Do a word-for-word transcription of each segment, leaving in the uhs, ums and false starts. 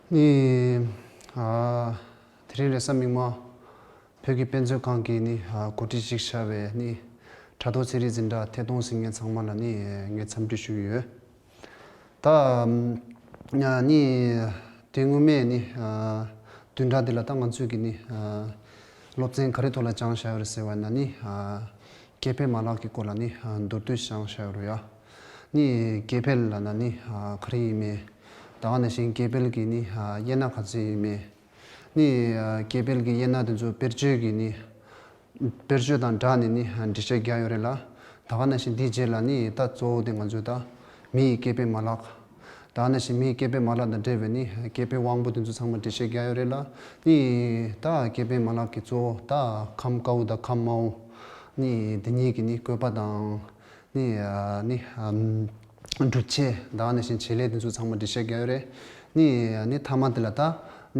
ནི། ཨ། དེ་རིང་རེས་གཟའ་མིག་དམར། བོད་ཀྱི་དཔེ་མཛོད་ཁང་གིས་ནི། ཨ། གོ་སྒྲིག་ཅིག་བྱ་བའི་ནི། དྲ་ཐོག་ཚན་རིག་འཛིན་གྲྭ་ཐད་གཏོང་གཟིགས་མཁན་ཚང་མ་ལ་ནི། ངས་འཚམས་འདྲི་ཞུ་གི་ཡོད། ད། ཨ། ནི། དེ་སྔོན་མའི་ནི། ཨ། བདུན་ཕྲག་འདི་ལ་ད་ང་ཚོས་ཀྱི་ནི། ཨ། སློབ་ཚན་ག་རེ་ཐོག་ལ་སྦྱངས་བཞག་ཡོད་རེད་ཟེར་བ་ན་ནི། ཨ། སྐྱེ་འཕེལ་མ་ལག་གི་སྐོར་ལ་ནི། ཨ། མདོར་བསྡུས་སྦྱངས་བཞག་ཡོད་རེད་ཡ། ནི། སྐྱེ་འཕེལ་ལབ་ན་ནི། ཨ། ག་རེ་ཡིན་མིན། ད་ག་ནང་བཞིན་སྐྱེ་འཕེལ་གྱི་ནི། ཨ། དབྱེ་ན་ག་ཚོད་ཡིན་མིན། ནི། ཨ། སྐྱེ་འཕེལ་གྱི་དབྱེ་ན་དེ་ཚོ་དཔེར་བརྗོད་ཀྱི་ནི། དཔེར་བརྗོད་དང་སྦྲགས་ནས་ནི། ཨ། འགྲེལ་བཤད་རྒྱག་ཡོད་རེད་ལ། ད་ག་ནང་བཞིན་འདིའི་རྗེས་ལ་ནི་ད་གཙོ་བོ་དེ་ང་ཚོས་ད་མི་ཡི་སྐྱེ་འཕེལ་མ་ལག་ད་ག་ནང་བཞིན་མི་ཡི་སྐྱེ་འཕེལ་མ་ལག་དང་འབྲེལ་བའི་ནི་སྐྱེ་འཕེལ་དབང་པོ་དེ་ཚོ་ཚང་མ་འགྲེལ་བཤད་རྒྱག་ཡོད་རེད་ལ། ནི་ད་སྐྱེ་འཕེལ་མ་ལག་གི་གཙོ་བོ་ད་ཁམས་དཀར་པོ་དང་ཁམས་དམར་པོ། ནི་འདི་གཉིས་ཀྱི་ནི་བཀོད་པ་དང་། ནི། ཨ། ནི། ཨམ། སྒྲུབ་བྱེད་ད་ག་ནང་བཞིན་བྱེད་ལས་དེ་ཚོ་ཚང་མ་འགྲེལ་བཤད་རྒྱག་ཡོད་རེད། ནི། ནི་མཐའ་མ་དེ་ལ་ད་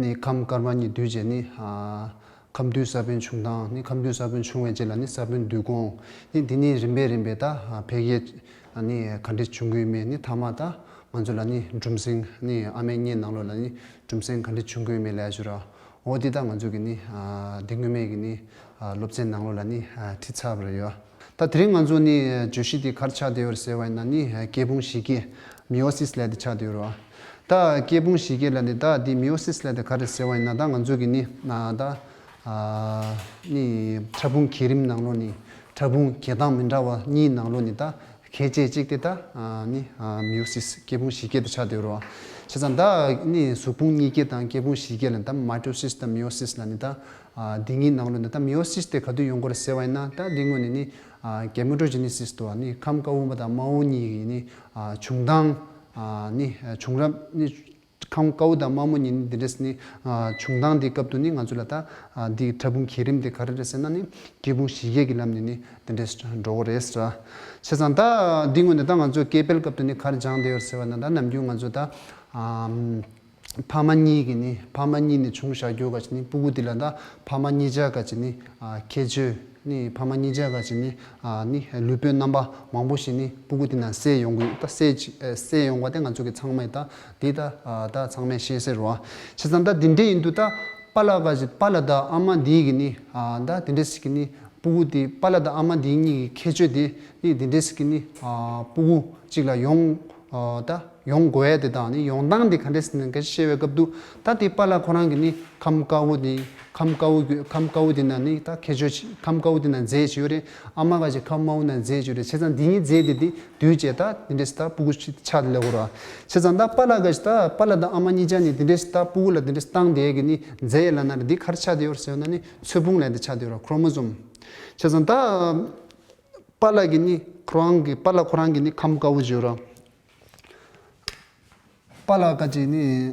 ནི་ཁམས་དཀར་དམར་གཉིས་འདུས་བྱས་ནི། ཨ། ཁམས་འདུས་ས་བོན་བྱུང་སྟངས། ནི་ཁམས་འདུས་ས་བོན་བྱུང་བའི་རྗེས་ལ་ནི་ས་བོན་འདུས་གོང་། ནི་འདི་ནི་རིམ་པས་རིམ་པས་ད། ཨ། འཕེལ་རྒྱས། ཨ། ནི་ག་འདྲས་བྱུང་གི་ཡོད་མེད། ནི་མཐའ་མ་ད་ང་ཚོ་ལ་ནི་གྲུམ་སྲིང་། ནི་ཨ་མའི་མངལ་ནང་ལོགས་ལ་ནི་གྲུམ་སྲིང་ག་འདྲས་བྱུང་གི་ཡོད་མེད་ལབ་ཞུ་ར། འོ་འདི་ད་ང་ཚོ་གི་ནི། ཨ། འདི་སྔོན་མའི་གི་ནི། ཨ། སློབ་ཚན་ནང་ལོགས་ལ་ནི། ཨ། ཁྲིད་ཚར་བ་རེད་ཡོད། ད་དེ་རིང་ང་ཚོ་ནི་བརྗོད་གཞི་འདི་ག་རེ་ཆགས་བསྡད་ཡོད་རེད་ཟེར་བ་ཡིན་ན་ནི། ཨ། སྐྱེ་ཕུང་བཞི་སྐྱེ། མེ་ཡོ་སིས་ལབ་དེ་ཆགས་བསྡད་ཡོད་རེད་བ། ད་སྐྱེ་ཕུང་བཞི་སྐྱེ་ལབ་དེ། ད་འདི་མེ་ཡོ་སིས་ལབ་དེ་ག་རེ་ཟེར་བ་ཡིན་ན། ད་ང་ཚོ་གི་ནི། ཨ། ད། ཨ། ནི་ཕྲ་ཕུང་གི་རིམ་ནང་ལོགས་ནི། ཕྲ་ཕུང་གི་སྟངས་མི་འདྲ་བ་གཉིས་ནང་ལོགས་ནི་ད། ཁལ་ཆེ་གཅིག་དེ་ད། ཨ། ནི། ཨ། མེ་ཡོ་སིས། སྐྱེ་ཕུང་བཞི་སྐྱེ་དེ་ཆགས་བསྡད་ཡོད་རེད་བ། བྱས་ཙང་ད་ནི་གཟུགས་ཕུང་གཉིས་སྐྱེ་དང་སྐྱེ་ཕུང་བཞི་སྐྱེ་ལ་ད་མའི་ཊོ་སིས་དང་མེ་ཡོ་སིས་ལབ་ནི་ད། ཨ། འདི་གཉིས་ནང་ལོགས་ནས་ད་མེ་ཡོ་སིས་དེ་ག་དུས་ཡོང་གི་རེད་ཟེར་བ་ཡིན་ན། ད་འདི་སྔོན་ནས་ནི། ཨ། གེ་མེ་ཊོ་ཇེ་ནེ་སིས་འདུག་བ། ནི་ཁམས་དཀར་པོ་དང་དམར་པོ་གཉིས་ཀྱི་ནི། ཨ། བྱུང་སྟངས། ཨ། ནི་བྱུང་རབས་ནི། ཁམས་དཀར་པོ་དང་དམར་པོ་གཉིས་ནི་འདི་འདྲས་ནི། ཨ། བྱུང་སྟངས་འདི་སྐབས་དུ་ནི་ང་ཚོ་ལ་ད། ཨ། འདི་ཕྲ་ཕུང་གི་རིམ་དེ་ག་རེ་རེད་ཟེར་ན་ནི། སྐྱེ་ཕུང་བཞི་སྐྱེ་གི་ལམ་ནས་ནི་འདི་འདྲས་འགྲོ་གི་རེད་ཟེར། བྱས་ཙང་ད་འདི་སྔོན་ནས་ད་ང་ཚོ་སྐྱེ་འཕེལ་སྐབས་དུ་ནི་ག་རེ་སྦྱངས་བསྡད་ཡོད་ཟེར་བ་ན། ད་ནམ་རྒྱུན་ང་ཚོ་ད། ཨ། ཕ་མ་གཉིས་ཀྱི་ནི། ཕ་མ་གཉིས་ནས་བྱུང་བཞག་རྒྱུ་ག་ཅིག་ནི་ཕྲུ་གུ་འདི་ལ། ད་ཕ་མ་གཉིས་ཆ་ག་ཅིག་ནི། ཨ། ཁྱད་ཆོས་ནི། ཕ་མ་གཉིས་ཆ་ག་ཅིག་ནི། ཨ། ནི་ལུས་པོའི་རྣམ་པ་མང་པོ་ཞིག་ནི་ཕྲུ་གུ་འདི་ན་གསལ་ཡོང་གི། ད་གསལ་ཅིག་ཨ། གསལ་ཡོང་བ་དེ་ང་ཚོ་གི་ཚང་མས་ད་འདི་ད། ཨ། ད་ཚང་མས་ཤེས་གསལ་རེད་བ། བྱས་ཙང་ད་འདི་འདྲས་ཡིན་དུས་ད་པཱ་ལགས་ག་ཅིག་པཱ་ལགས་དང་ཨ་མ་འདི་གི་ནི། ཨ། ད་འདི་འདྲས་ཞིག་གི་ནི་ཕྲུ་གུ་འདི། པཱ་ལགས་དང་ཨ་མ་འདི་གཉིས་ཀྱི་ཁྱད་ཆོས་འདི་ནི་འདི་འདྲས་ཞིག་གི་ནི། ཨ། ཕྲུ་གུ་གཅིག་ལ་ཡོང་། ཨ། ད་ཡོང་དགོས་ཡ་དེ་དང་ནི་ཡོང་སྟངས་དེ་ག་འདྲས་ཟེར་ན། ག་ཅིག་བཤད་པའི་སྐབས་དུ་ད་དེ་པཱ་ལགས་ཁོ་རང་གི་ནི་ཁམས་དཀར་པོ་དེ། ཁམས་དཀར་པོ་གི། ཁམས་དཀར་པོ་དེ་ན་ནི་ད་ཁྱད་ཆོས་ཅིག་ཁམས་དཀར་པོ་དེ་ན་རྫས་ཅིག་ཡོད་རེད། ཨ་མ་ག་ཅིག་ཁམས་དམར་པོ་ན་རྫས་ཅིག་ཡོད་རེད། བྱས་ཙང་འདི་གཉིས་རྫས་དེ་དེ་འདུས་བྱས་ད་དེ་འདྲས་ད་ཕྲུ་གུ་ཅིག་ཆགས་ལབ་དགོས་རེད། བྱས་ཙང་ད་པཱ་ལགས་ག་ཅིག་ད་པཱ་ལགས་དང་ཨ་མ་གཉིས་ཆ་ནི་དེ་འདྲས་ད་ཕྲུ་གུ་ལ་དེ་འདྲས་བཏང་བསྡད་གི་ནི་རྫས་ལབ་ན་རེད། འདི་ག་རེ་ཆགས་བསྡད་ཡོད་རེད་ཟེར་ན་ནི་ཚོས་ཕུང་ལབ་དེ་ཆགས་བསྡད་ཡོད་རེད། ཁྲོ་མོ་ཛོམ། བྱས་ཙང་ད་པཱ་ལགས་ཀྱི་ནི་ཁོ་རང་གི། པཱ་ལགས་ཁོ་རང་གི་ནི་ཁམས་དཀར་པོ་ཅིག་ཡོད་རེད། པཱ་ལགས་ག་ཅིག་ནི།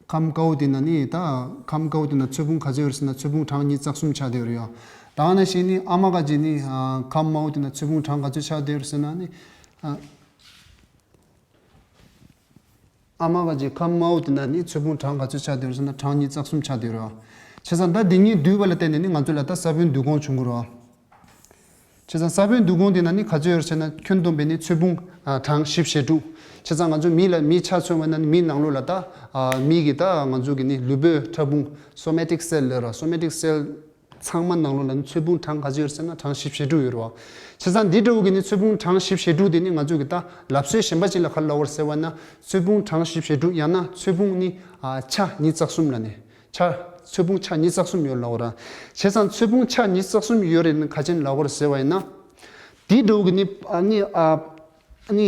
ཁམས་དཀར་པོ་དེ་ན་ནི། ད་ཁམས་དཀར་པོ་དེ་ན་ཚོས་ཕུང་ག་ཚོད་ཡོད་རེད་ཟེར་ན། ཚོས་ཕུང་གྲངས་ཉིས་རྩ་གསུམ་ཆགས་བསྡད་ཡོད་རེད་ཡ། ད་ག་ནང་བཞིན་ནི་ཨ་མ་ག་ཅིག་ནི། ཨ། ཁམས་དམར་པོ་དེ་ན་ཚོས་ཕུང་གྲངས་ག་ཚོད་ཆགས་བསྡད་ཡོད་རེད་ཟེར་ན་ནི། ཨ། ཨ་མ་ག་ཅིག་ཁམས་དམར་པོ་དེ་ན་ནི་ཚོས་ཕུང་གྲངས་ག་ཚོད་ཆགས་བསྡད་ཡོད་རེད་ཟེར་ན། གྲངས་ཉིས་རྩ་གསུམ་ཆགས་བསྡད་ཡོད་རེད་ཡ། བྱས་ཙང་ད་འདི་གཉིས་འདུས་པ་ལ་བརྟེན་ནས་ནི་ང་ཚོ་ལ་ད་ས་བོན་འདུས་གོང་བྱུང་གི་རེད་ཡ། བྱས་ཙང་ས་བོན་འདུས་གོང་དེ་ན་ནི་ག་ཚོད་ཡོད་རེད་ཟེར་ན། ཁྱོན་བསྡོམས་པས་ནི་ཚོས་ཕུང་། ཨ། གྲངས་བཞི་བཅུ་ཞེ་དྲུག་བྱས་ཙང་ང་ཚོ་མི་ལ། མི་ཆ་མཚོན་པ་ན་ནི་མིའི་ནང་ལོགས་ལ་ད། ཨ། མི་གི་ད་ང་ཚོ་གི་ནི་ལུས་པོའི་ཕྲ་ཕུང་། སོ་མེ་ཊིག་སེལ་ལབ་ར། སོ་མེ་ཊིག་སེལ་ཚང་མ་ནང་ལོགས་ལ་ནི་ཚོས་ཕུང་གྲངས་ག་ཚོད་ཡོད་རེད་ཟེར་ན། གྲངས་བཞི་བཅུ་ཞེ་དྲུག་ཡོད་རེད་བ། བྱས་ཙང་འདི་འདྲ་བོ་གི་ནི་ཚོས་ཕུང་གྲངས་བཞི་བཅུ་ཞེ་དྲུག་དེ་ནི་ང་ཚོ་གི་ད་ལབ་སྲོལ་གཞན་པ་ཅིག་ལ་ག་རེ་ལབ་ཡོད་རེད་ཟེར་བ་ན། ཚོས་ཕུང་གྲངས་བཞི་བཅུ་ཞེ་དྲུག་ཡང་ན་ཚོས་ཕུང་ནི། ཨ། ཆ་ཉིས་རྩ་གསུམ་ལབ་ནི། ཆ། ཚོས་ཕུང་ཆ་ཉིས་རྩ་གསུམ་ཡོད་ལབ་པ་རེད། བྱས་ཙང་ཚོས་ཕུང་ཆ་ཉིས་རྩ་གསུམ་ཡོད་རེད་ནི་ག་ཅིག་ལབ་པ་རེད་ཟེར་བ་ཡིན་ན། དེ་འདྲ་བོ་གི་ནི། ཨ་ནི། ཨ། ཨ་ནི་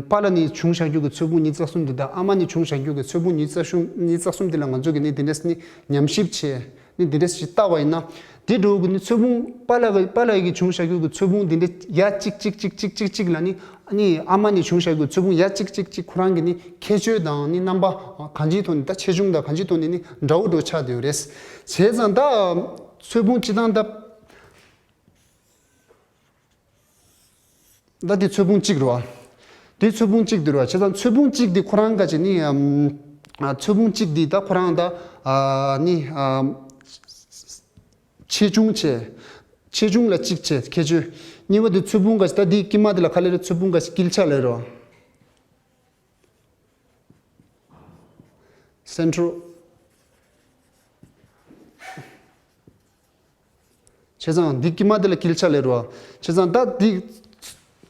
པཱ་ལགས་ནས་བྱུང་བཞག་རྒྱུ་གི་ཚོས་ཕུང་ཉིས་རྩ་གསུམ་དེ་དང་། ཨ་མ་ནས་བྱུང་བཞག་རྒྱུ་གི་ཚོས་ཕུང་ཉིས་རྩ་གསུམ། ཉིས་རྩ་གསུམ་དེ་ལ་ང་ཚོ་གི་ནི་དེ་འདྲས་ནི་ཉམས་ཞིབ་བྱས་ནི་དེ་འདྲས་ཞིག་བལྟ་བ་ཡིན་ན། དེ་འདྲ་བོ་གི་ནི་ཚོས་ཕུང་། པཱ་ལགས་ཀྱི། པཱ་ལགས་ཀྱིས་བྱུང་བཞག་རྒྱུ་གི་ཚོས་ཕུང་དེ་འདྲས་ཡ་གཅིག་གཅིག་གཅིག་གཅིག་གཅིག་གཅིག་ལ་ནི། ཨ་ནི་ཨ་མ་ནས་བྱུང་བཞག་རྒྱུ་ཚོས་ཕུང་ཡ་གཅིག་གཅིག་གཅིག་ཁོ་རང་གི་ནི་ཁྱད་ཆོས་དང་ནི་རྣམ་པ་གང་ཅིའི་ཐོག་ནས། ད་ཆེ་ཆུང་དང་གང་ཅིའི་ཐོག་ནས་ནི་འདྲ་བོ་འདྲ་བོ་ཆགས་བསྡད་ཡོད་རེད། བྱས་ཙང་ད་ཚོས་ཕུང་སྤྱིར་བཏང་ད། ད་འདི་ཚོས་ཕུང་གཅིག་རེད་བ། འདི་ཚོས་ཕུང་གཅིག་འདི་རེད་བ། བྱས་ཙང་ཚོས་ཕུང་གཅིག་འདི་ཁོ་རང་ག་ཅིག་ནི། ཨམ། ཨ། ཚོས་ཕུང་གཅིག་འདི་ད་ཁོ་རང་ད། ཨ། ནི། ཨ། ཆེ་ཆུང་བྱས། ཆེ་ཆུང་ལ་གཅིག་བྱས། ཁྱད་ཆོས། གཉིས་པ་འདི་ཚོས་ཕུང་ག་ཅིག་ད་འདི་དཀྱིལ་མ་འདི་ལ་ག་ལབ་རེད། ཚོས་ཕུང་ག་ཅིག་དཀྱིལ་ཆ་ལབ་རེད་བ། སེན་ཊྲལ། བྱས་ཙང་འདི་དཀྱིལ་མ་དེ་ལ་དཀྱིལ་ཆ་ལབ་རེད་བ། བྱས་ཙང་ད་འདི་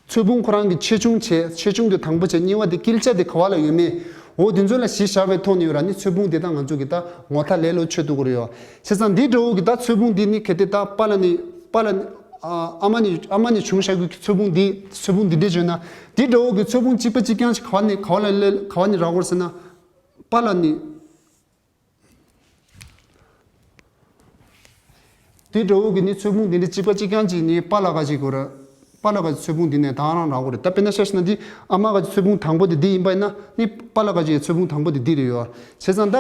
ཚོས་ཕུང་ཁོ་རང་གི་ཆེ་ཆུང་བྱས། ཆེ་ཆུང་དེ་དང་པོ་བྱས། གཉིས་པ་དེ་དཀྱིལ་ཆ་དེ་ག་བ་ལ་ཡོད་མེད། འོ་དེ་ཚོ་ལ་གཞི་བཞག་པའི་ཐོག་ནས་ཡོད་ར་ནི་ཚོས་ཕུང་དེ་ད་ང་ཚོ་གི་ད་ངོ་ཐག་ལེ་ལོ་ཆོད་ཐུབ་ཀྱི་རེད་ཡོ། བྱས་ཙང་འདི་འདྲ་བོ་གི་ད་ཚོས་ཕུང་འདི་ནི་གལ་ཏེ་ད་པཱ་ལགས་ནས་པཱ་ལགས་ནས་ཨ་ཨ་མ་ནས་ཨ་མ་ནས་བྱུང་བཞག་གི་ཚོས་ཕུང་འདི་ཚོས་ཕུང་འདི་འདྲ་བྱུང་ན། འདི་འདྲ་བོ་གི་ཚོས་ཕུང་གཅིག་པ་གཅིག་རྐྱང་ཞིག་ག་བ་ནས་ག་བ་ལ་ལེ་ག་བ་ནས་རག་གི་རེད་ཟེར་ན། པཱ་ལགས་ནས། དེ་འདྲ་བོ་གི་ནི་ཚོས་ཕུང་འདི་འདྲ་གཅིག་པ་གཅིག་རྐྱང་གཅིག་ནི་པཱ་ལགས་ཀྱི་གོ་ར། པཱ་ལགས་ཀྱི་ཚོས་ཕུང་འདི་ནས་ད་རང་རག་གོ་རེད། ད་དཔེར་ན་ཆ་བཞག་ན་འདི་ཨ་མ་ཀྱི་ཚོས་ཕུང་དང་པོ་དེ་འདི་ཡིན་པ་ཡིན་ན་ནི་པཱ་ལགས་ཀྱི་ཚོས་ཕུང་དང་པོ་དེ་འདི་རེད་ཡོ། བྱས་ཙང་ད་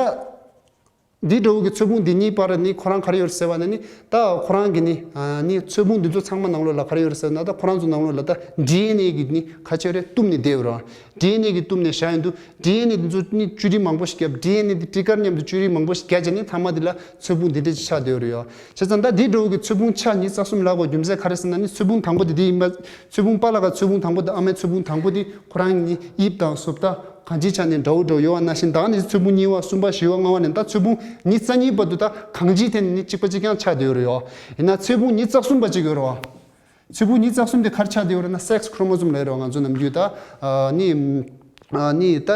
འདི་འདྲ་བོ་གི་ཚོས་ཕུང་འདི་གཉིས་བར་ནི་ཁོ་རང་ག་རེ་ཡོད་རེད་ཟེར་བ་ན་ནི། ད་ཁོ་རང་གི་ནི་ཨ་ནི་ཚོས་ཕུང་འདི་ཚོ་ཚང་མ་ནང་ལོགས་ལ་ག་རེ་ཡོད་རེད་ཟེར་ན། ད་ཁོ་རང་ཚོ་ནང་ལོགས་ལ་ད་ཌི་ཨེན་ཨེ་གི་ནི་ཁ་ཆེ་རེ་གཏུབ་ནས་བསྡད་ཡོད་རེད། ཌི་ཨེན་ཨེ་གི་གཏུབ་ནས་བཞག་ཡོང་དུས། ཌི་ཨེན་ཨེ་འདི་ཚོ་ནི་བཅོས་སྒྲིག་མང་པོ་ཞིག་བརྒྱབ། ཌི་ཨེན་ཨེ་འདི་ཊི་ཀར་མཉམ་དུ་བཅོས་སྒྲིག་མང་པོ་ཞིག་བརྒྱབ་བྱས་ནི་མཐའ་མ་འདི་ལ་ཚོས་ཕུང་འདི་འདྲ་ཅིག་ཆགས་བསྡད་ཡོད་རེད་ཡོ། བྱས་ཙང་ད་འདི་འདྲ་བོ་གི་ཚོས་ཕུང་ཆ་གཉིས་ལྩགས་གསུམ་ལབ་དགོས་རྒྱུ་མཚན་ག་རེ་ཟེར་ན་ནི་ཚོས་ཕུང་དང་པོ་དེ་འདི་ཡིན་པ། ཚོས་ཕུང་པཱ་ལགས་ཀྱི་ཚོས་ཕུང་དང་པོ་དང་ཨ་མའི་ཚོས་ཕུང་དང་པོ་དེ་ཁོ་རང་གི་ནི་དབྱིབས་དང་བཟོ་ལྟ་གང་ཅིའི་ཆ་ནས་འདྲ་བོ་འདྲ་བོ་ཡོད་པ་ནང་བཞིན། ད་ནི་ཚོས་ཕུང་གཉིས་པ་གསུམ་པ་བཞི་པ་ལྔ་པ་ནས་ད་ཚོས་ཕུང་ཉི་ཤུ་རྩ་གཉིས་བར་དུ་ད་གང་ཅིའི་ཐད་ནས་ནི་གཅིག་པ་གཅིག་རྐྱང་ཆགས་བསྡད་ཡོད་རེད་ཡོ། ཡིན་ན་ཚོས་ཕུང་ཉིས་རྩ་གསུམ་པ་གཅིག་ཡོད་རེད་བ། ཚོས་ཕུང་ཉིས་རྩ་གསུམ་དེ་ག་རེ་ཆགས་བསྡད་ཡོད་རེད་ན་སེག་སི་ཁྲོ་མོ་སོམ་ལབ་རེད་བ། ང་ཚོ་ནམ་རྒྱུན་ད་ཨ་ནི་ཨ་ནི་ད་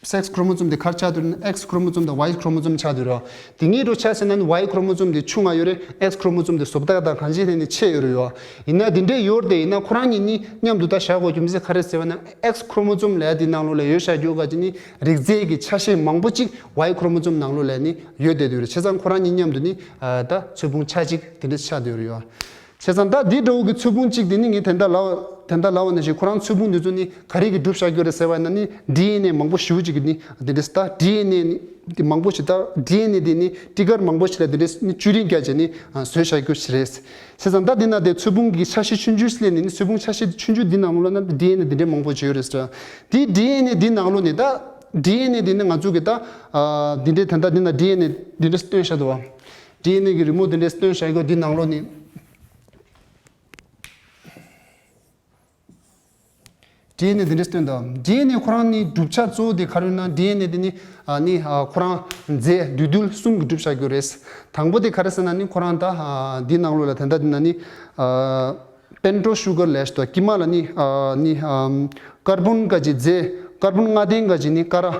སེག་སི་ཁྲོ་མོ་སོམ་དེ་ག་རེ་ཆགས་བསྡད་ཡོད་རེད་ན་ཨེག་སི་ཁྲོ་མོ་སོམ་དང་ཝའི་ཁྲོ་མོ་སོམ་ཆགས་བསྡད་ཡོད་རེད་བ། དེ་གཉིས་འདྲ་བོ་ཆ་བཞག་ན་ནི་ཝའི་ཁྲོ་མོ་སོམ་དེ་ཆུང་བ་ཡོད་རེད། ཨེག་སི་ཁྲོ་མོ་སོམ་དེ་བཟོ་ལྟ་དང་གང་ཅིའི་ཐད་ནས་ཆེ་ཡོད་རེད་ཡོ། ཡིན་ན་དེ་འདྲ་ཡོད་རེད་དེ། ཡིན་ན་ཁོ་རང་གཉིས་གཉིས་མཉམ་དུ་ད་བཞག་དགོས་རྒྱུ་མཚན་ག་རེ་ཟེར་བ་ན་ཨེག་སི་ཁྲོ་མོ་སོམ་ལབ་ཡ་དེ་ནང་ལོགས་ལ་ཡོད་བཞག་རྒྱུ་ག་ཅིག་ནི་རིགས་རྫས་ཀྱི་ཆ་ཤས་མང་པོ་ཅིག་ཝའི་ཁྲོ་མོ་སོམ་ནང་ལོགས་ལ་ནི་ཡོད་བསྡད་ཡོད་རེད། བྱས་ཙང་ཁོ་རང་གཉིས་མཉམ་དུ་ནི་ཨ་ད་ཚོས་ཕུང་ཆ་གཅིག་དེ་འདྲ་ཆགས་བསྡད་ཡོད་རེད་ཡོ། བྱས་ཙང་ད་འདི་འདྲ་བོ་གི་ཚོས་ཕུང་གཅིག་དེ་ནི་ངས་དེ་འདྲ་ལབ་དེ་འདྲ་ལབ་པ་ནང་བཞིན་ཁོ་རང་ཚོས་ཕུང་འདི་ཚོ་ནི་ག་རེ་གིས་གྲུབ་བཞག་རྒྱུ་རེད་ཟེར་བ་ན་ནི་ཌི་ཨེན་ཨེ་མང་པོ་ཞེ་པོ་ཅིག་གིས་ནི་འདི་འདྲ་ད་ཌི་ཨེན་ཨེ་ནི་འདི་མང་པོ་ཞིག་ད་ཌི་ཨེན་ཨེ་འདི་ནི་ཊི་ཀར་མང་པོ་ཞིག་ལ་འདི་འདྲ་ནི་བཅོས་སྒྲིག་བརྒྱབ་བྱས་ནི་ཨ་བཟོས་བཞག་རྒྱུ་ཞིག་རེད། བྱས་ཙང་ད་འདི་ན་དེ་ཚོས་ཕུང་གི་ཆ་ཤས་ཆུང་ཆུང་སླེབས་ནས་ནི་ཚོས་ཕུང་ཆ་ཤས་ཆུང་ཆུང་འདི་ནང་ལོགས་ལ་ན་ཌི་ཨེན་ཨེ་འདི་འདྲ་མང་པོ་ཅིག་ཡོད་རེད་ཟེར། འདི་ཌི་ཨེན་ཨེ་འདི་ནང་ལོགས་ནས་ད་ཌི་ཨེན་ཨེ་འདི་ནི་ང་ཚོ་གི་ད་ཨ་འདི་འདྲ་ད་ལྟ་འདི་ན་ཌི་ཨེན་ཨེ་འདི་འདྲ་སྟོན་བཞག་འདུག་བ། ཌི་ཨེན་ཨེ་གི་རི་མོ་འདི་འདྲ་སྟོན་བཞག་གི་འདི་ནང་ལོགས་ནས། ཌི་ཨེན་ཨེ་འདི་འདྲ་སྟོན་དང་། ཌི་ཨེན་ཨེ་ཁོ་རང་ནི་གྲུབ་ཆ་གཙོ་བོ་དེ་ག་རེ་ཡིན་ན། ཌི་ཨེན་ཨེ་དེ་ནི་ཨ་ནི་ཨ་ཁོ་རང་རྫས་འདུས་རྡུལ་གསུམ་གྱིས་གྲུབ་བཞག་རྒྱུ་རེད། དང་པོ་དེ་ག་རེ་ཟེར་ན་ནི་ཁོ་རང་ད་ཨ་འདི་ནང་ལོགས་ལ་ད་ལྟ་འདི་ན་ནི་ཨ་པེན་ཊོ་སུ་གར་ལབ་ཡ་ཞིག་འདུག་དཀྱིལ་མ་ལ་ནི་ཨ་ནི་ཨམ་ཀར་བོན་ག་ཅིག་རྫས། ཀར་བོན་ལྔ་ལྡན་ག་ཅིག་ནི་ཀ་ར།